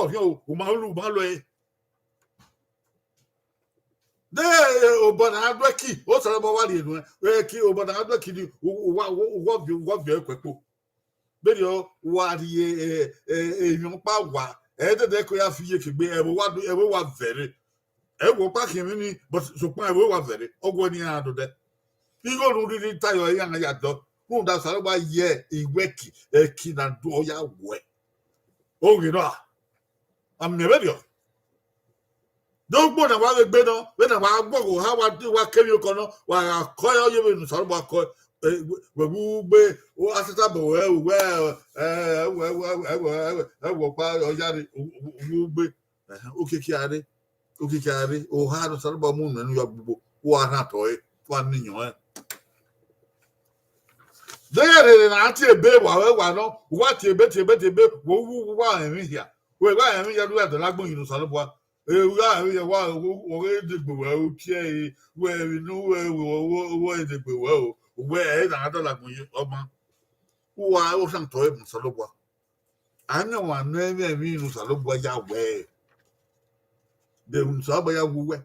ọrhiọn o, u ma lu, u ma lu ẹre. De obọ na gha do ẹki, Osanobua wa rhie nuẹn, ẹki, obọ na gha do ẹki ni, u, u wa, u, u wa viọ, u wa viọ ẹre ku ẹkpo. Vberriọ, wa rhie, eh, eh, emwi ọkpa wa, ẹdẹdẹ ko ya fi iyeke egbe, ẹvbo wa do, ẹvbo wa vẹ rre. Ẹvbo ọkpa khian emwi ni, but sokpan ẹvbo wa vẹ rre, ọ wẹ ne iran do dẹ. Igho ne u rhirhi tae, iran ya dọ, rhunmwuda Osanobua ye iwẹ ẹki, ẹki na do ọ ya wẹ. Oghe nọ a? A miẹn vberriọ. De ugbo ne wa vbe gbe nọ, vbene wa gbọghọ oha, wa, wa ke emwiokọ nọ, wa gha kọe, ọ ye vbene Osanobua kọe, eh, wẹ, wẹ wu ugbe, asata bọ wẹ, wẹ, eh, wẹ, wẹ, wẹ, wẹ, wẹ, wẹ ọkpa ọ ya rre, u, u, u wu ugbe. Ẹhẹn, okiekie a rre, okiekie a rre, oha ne Osanobua mu nuẹn ne u ya gbugbo, u wa rhan otọ ẹre, u wa niyọn ẹre. De iran rere ne a tie ebe, wa wẹ wa nọ, u wa tie ebe, tie ebe, tie ebe, wẹ u wu, u wa rẹn emwi hia, wẹ wa rẹn emwi hia, ne u ya dọlọ agbọn yin Osanobua. E, u gha rẹn emwi hia, wa, u, u ghe degbe wẹ, u tie ẹre, wẹ emwi ne u, wẹ, wẹ, wẹ, wẹ degbe wẹ o, wẹ ẹre na dọlọ agbọn yin ọma. U wa rẹn otọ ẹre mu Osanobua. A miẹn ọmwa ne ọ mwẹ emwi ne Osanobua ya wẹ, de emwi ne Osanobua ya wu wẹ.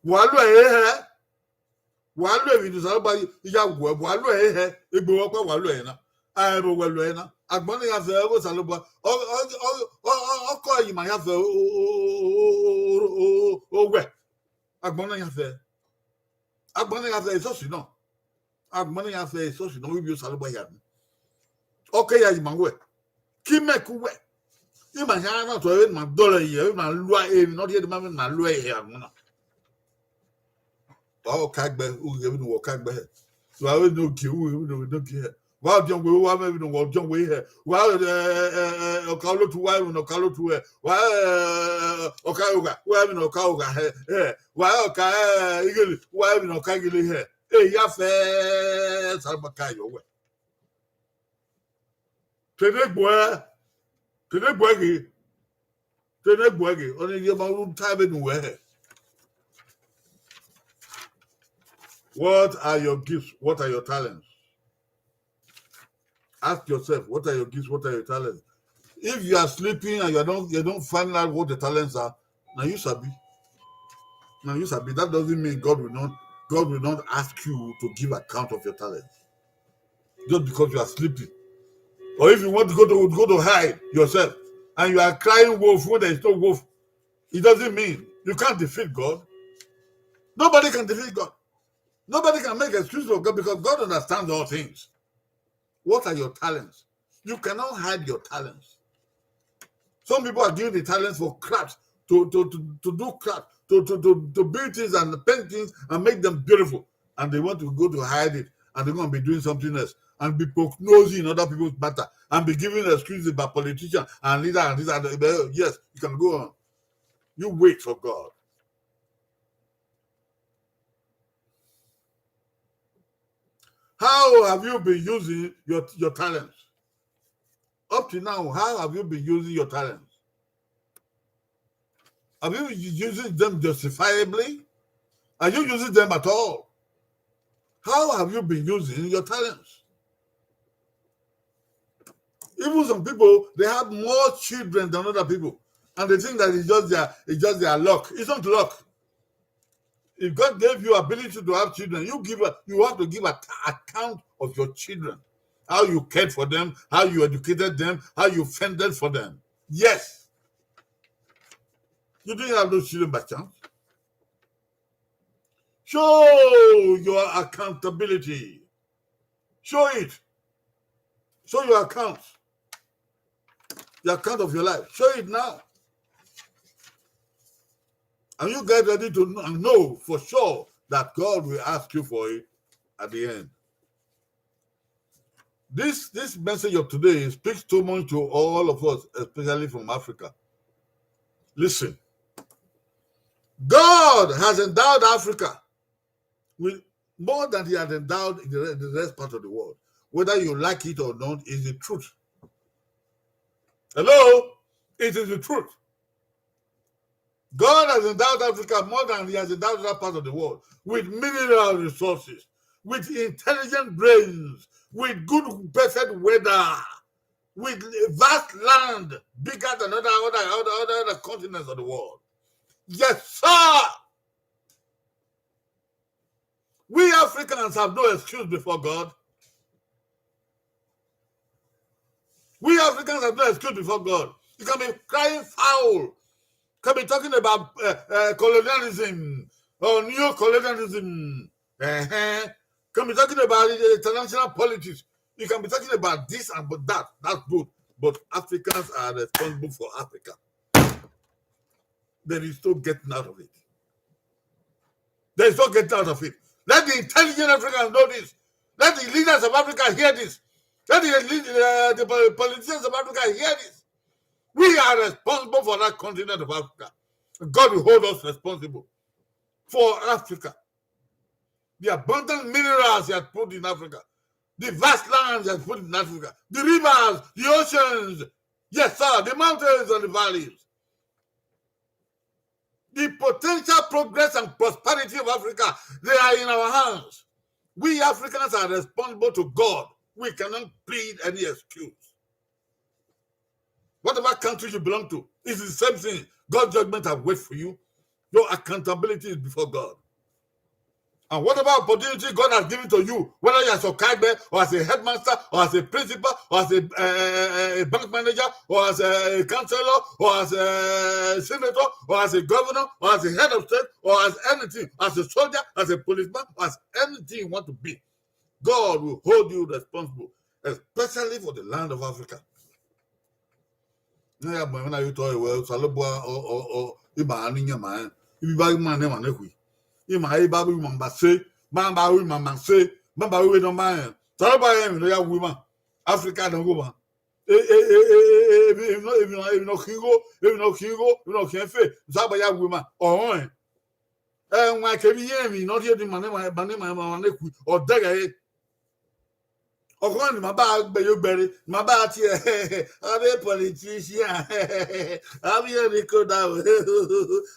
Wa lo ẹre hẹ, wa lo emwi ne Osanobua ya wu wẹ, wa lo ẹre hẹ, egbe wẹ ọkpa wa lo ẹre na, a, ẹvbo wẹ lo ẹre na, agbọn ne iran zẹ ọghe Osanobua, ọ, ọ, ọ, ọ, ọ, ọkọ ẹre ma ya zẹ o, o, o, o, o, o, o, wẹ. Agbọn na ya zẹ, agbọn na ya zẹ, esọsi nọ. Agbọn na ya zẹ, esọsi nọ, ivbi Osanobua hia nọ. Ọ ke ya yi ima wẹ, ke imẹ ku wẹ, ima hia na tọ ẹre, ma dọlọ ẹre, ma lua emwi ne ọ rhie ma, ma lua ẹre agbọn na. Wa ọka ẹgbẹ, u ghe vbene uwa ọka ẹgbẹ hẹ. Wa vbene ogie, u ghe vbene uwa ogie hẹ. Wa ọdiọn wẹ, wa mwẹ vbene uwa ọdiọn wẹ hẹ. Wa, ẹ, ẹ, ẹ, ẹ, ọka olotu, wa vbene ọka olotu hẹ. Wa, ẹ, ẹ, ẹ, ọka ogha, wa vbene ọka ogha hẹ, hẹ. Wa ọka, ẹ, ighele, wa vbene ọka ighele hẹ. E ya fẹ Osanobua ka yọ wẹ. Te ne gbuẹ, te ne gbuẹ ghe, te ne gbuẹ ghe, ọni ye ma ru ta vbene uwẹ hẹ. What are your gifts? What are your talents? Ask yourself, what are your gifts? What are your talents? If you are sleeping and you don't, you don't find out what the talents are, now you sabi. Now you sabi. That doesn't mean God will not, God will not ask you to give account of your talents. Just because you are sleeping. Or if you want to go to, go to hide yourself and you are crying wolf when there is no wolf, it doesn't mean you can't defeat God. Nobody can defeat God. Nobody can make excuse for God because God understands all things. What are your talents? You cannot hide your talents. Some people are given the talents for craft, to, to, to, to do craft, to, to, to, to build things and paint things and make them beautiful. And they want to go to hide it. And they're gonna be doing something else. And be prognosing in other people's matter. And be giving excuses about politicians and leader and this and that. Yes, you can go on. You wait for God. How have you been using your, your talents? Up to now, how have you been using your talents? Have you u-, using them justifiably? Are you using them at all? How have you been using your talents? Even some people, they have more children than other people, and they think that it's just their, it's just their luck. It's not luck. If God gave you ability to have children, you give a, you have to give an account of your children, how you cared for them, how you educated them, how you fended for them. Yes. You didn't have those children by chance. Show your accountability. Show it. Show your account. The account of your life. Show it now. And you get ready to kn-, know for sure that God will ask you for it at the end. This, this message of today speaks too much to all of us, especially from Africa. Listen, God has endowed Africa with more than he had endowed in the re-, the rest part of the world. Whether you like it or not, is the truth. Hello? It is the truth. God has endowed Africa more than he has endowed other parts of the world, with mineral resources, with intelligent brains, with good, perfect weather, with vast land, bigger than other, other, other, other, other continents of the world. Yes, sir. We Africans have no excuse before God. We Africans have no excuse before God. You can be crying foul, can be talking about, uh, uh, colonialism or neo-colonialism, uh-huh, can be talking about, uh, international politics. You can be talking about this and about that. That's good. But Africans are responsible for Africa. There is no getting out of it. There is no getting out of it. Let the intelligent Africans know this. Let the leaders of Africa hear this. Let the lead-, uh, the po-, politicians of Africa hear this. We are responsible for that continent of Africa. God will hold us responsible for Africa. The abundant minerals he has put in Africa, the vast lands he has put in Africa, the rivers, the oceans, yes, sir, the mountains and the valleys. The potential progress and prosperity of Africa, they are in our hands. We Africans are responsible to God. We cannot plead any excuse. Whatever country you belong to, it's the same thing. God's judgment have wait for you. Your accountability is before God. And whatever opportunity God has given to you, whether you're as a Okaigbe, or as a headmaster, or as a principal, or as a, uh, a bank manager, or as a counselor, or as a senator, or as a governor, or as a head of state, or as anything, as a soldier, as a policeman, or as anything you want to be, God will hold you responsible, especially for the land of Africa. Ne a ya bu ẹmwẹ na ye otọ ẹre wẹ, Osanobua, ọ, ọ, ọ, ima a ni yan ma rẹn. Ibi ba ima ne emwa ne khui. Ima, iba ru ima ma se, ma ba ru ima ma se, ma ba ru vbene ọ ma rẹn. Osanobua rẹn emwi ne ọ ya wu ima. Africa nọ gho ma. E, e, e, e, e, emwi, emwi nọ, emwi nọ, emwi nọ khin igho, emwi nọ khin igho, emwi nọ khian fe, Osanobua ya wu ima. Ọ rẹn. Ẹwaẹn kevbe iye emwi ne ọ rhie ne ima ne emwa, ma ne emwa, ma ne khui, ọ dẹghe ẹre. Ọkhọ ni ma ba gbe yo gbẹre, ma ba tie, avbe politician, avbe iran ni koda o,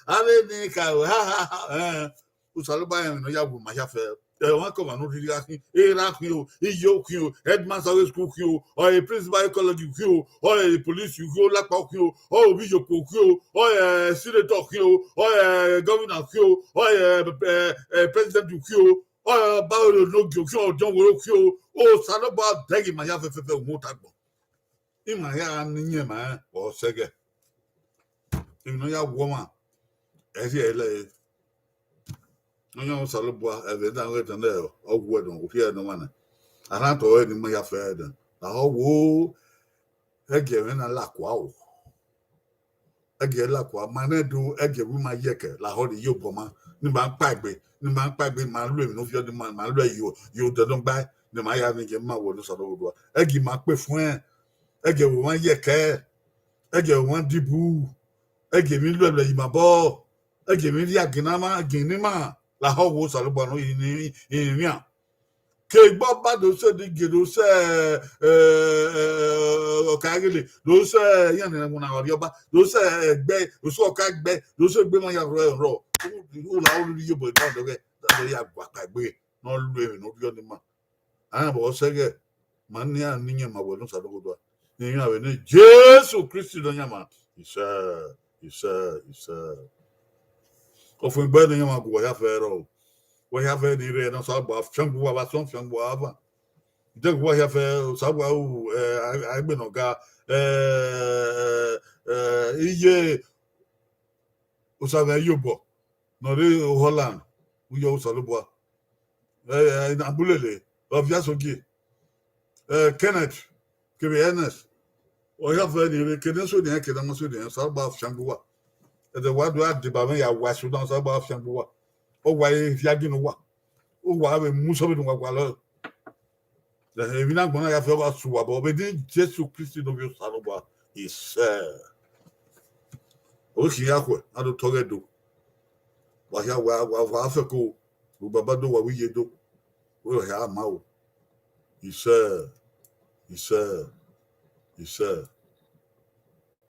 avbe ni ka o, ha, ha, ha, eh. Osanobua rẹn emwi ne ọ ya wu ima hia fẹ. Ẹ, ọmwa kọmwa ne u rhirhi gha khin, erha khin o, iye khin o, headmaster ọghe school khin o, ọ, e principal college khin o, ọ, e police khin o, lakpa khin o, ọ, ovbi iyokpo khin o, ọ, e senator khin o, ọ, e governor khin o, ọ, e, e, e president khin o, ọ, e ọba oro ne ogie khin o, ọdiọn woro khin o, Osanobua dẹghe ima hia fẹfẹfẹ, uhunmwu ta agbọn. Ima hia gha ne iyẹn ma rẹn, ọ sẹgẹ. Emwi ne ọ ya wu ọmwa, ẹ rhie ẹre lẹre. Ọyẹnmwẹ Osanobua, ẹvbo ne a ghẹ dan nẹ, ọ wu ẹdọn, u rhie ẹre ne ọmwa na. A rhan otọ ẹre ne ima ya fẹ ẹdẹ. Lahọ wo, ẹgiẹ ẹmwẹ na la kua o. Ẹgiẹ la kua, ma nẹ do, ẹgiẹ wu ima yẹkẹ, lahọ rhie ye obọ ma. Ne ima kpaegbe, ne ima kpaegbe, ma lu emwi ne u viọ, ne ima, ma lu ẹre yo, yo odẹ nọ gbae, ne ima ya ne gie ima wẹ ne Osanobua. Ẹgiẹ ima kpe fuẹn, ẹgiẹ vbe ọmwa yẹkẹ, ẹgiẹ vbe ọmwa dibu, ẹgiẹ emwi luẹluẹ ye ima obọ, ẹgiẹ emwi rhie agiẹn ne ima, agiẹn ne ima, lahọ wo Osanobua nọ rinmwian. Ke egbe ọba do sẹ Enigie, do sẹ, ẹ, ẹ, Ọkaigele, do sẹ iran ne ẹmwẹ na rhie ọba, do sẹ ẹgbẹ, do sẹ Ọkaigbe, do sẹ egbe ma ya rrọọ rrọọ. U la ru rhie obọ ne ọ dọghẹ, ọ ya gua kpaegbe. ne ọ lu emwi ne ọ rhiọ ne ima. Ẹ vbe ọ sẹ ẹghẹ, ma ne iran ne iyẹn ma wẹ ne Osanobua, ne iran vbe ne Jesu Kristi Nọyaẹnmwa. Isẹ, isẹ, isẹ. Ọfumwegbe ne iran ma gu uwa hia fẹ rrọọ. Uwa hia fẹ ni rre ne Osanobua fiangbe uwa, vbe asọn fiangbe uwa van. Idẹghe uwa hia fẹ, Osanobua ru, ẹ, a, a egbe ne ọ ga, ẹ, ẹ, iye Osa mwẹ iyobọ ne ọ rre Holland, u yọ Osanobua. Ẹ, ẹ, Abulele, Ọviasogie, ẹ, Kenneth, kevbe Ernest. Ọ hia fẹ ni rre, kene so nian, kene ma so nian, Osanobua fiangbe uwa. Ẹdẹ wa do a deba mwẹ ya wa eso na, Osanobua fiangbe uwa. Ọ wa re viagin ne uwa. Uwa vbe mu sọvbe ne uwa gualọ. Emwi ne agbọn na ya fẹ, ọ gha su uwa obọ vbe Jesu Kristi ne ovbi Osanobua. Isẹ. Ọ ghi khian ya khuẹ, a do tọghe do. Wa hia wa, wa, wa fẹko, u baba do, wa vbe iye do. Wẹ hia ma o. Isẹ, isẹ, isẹ.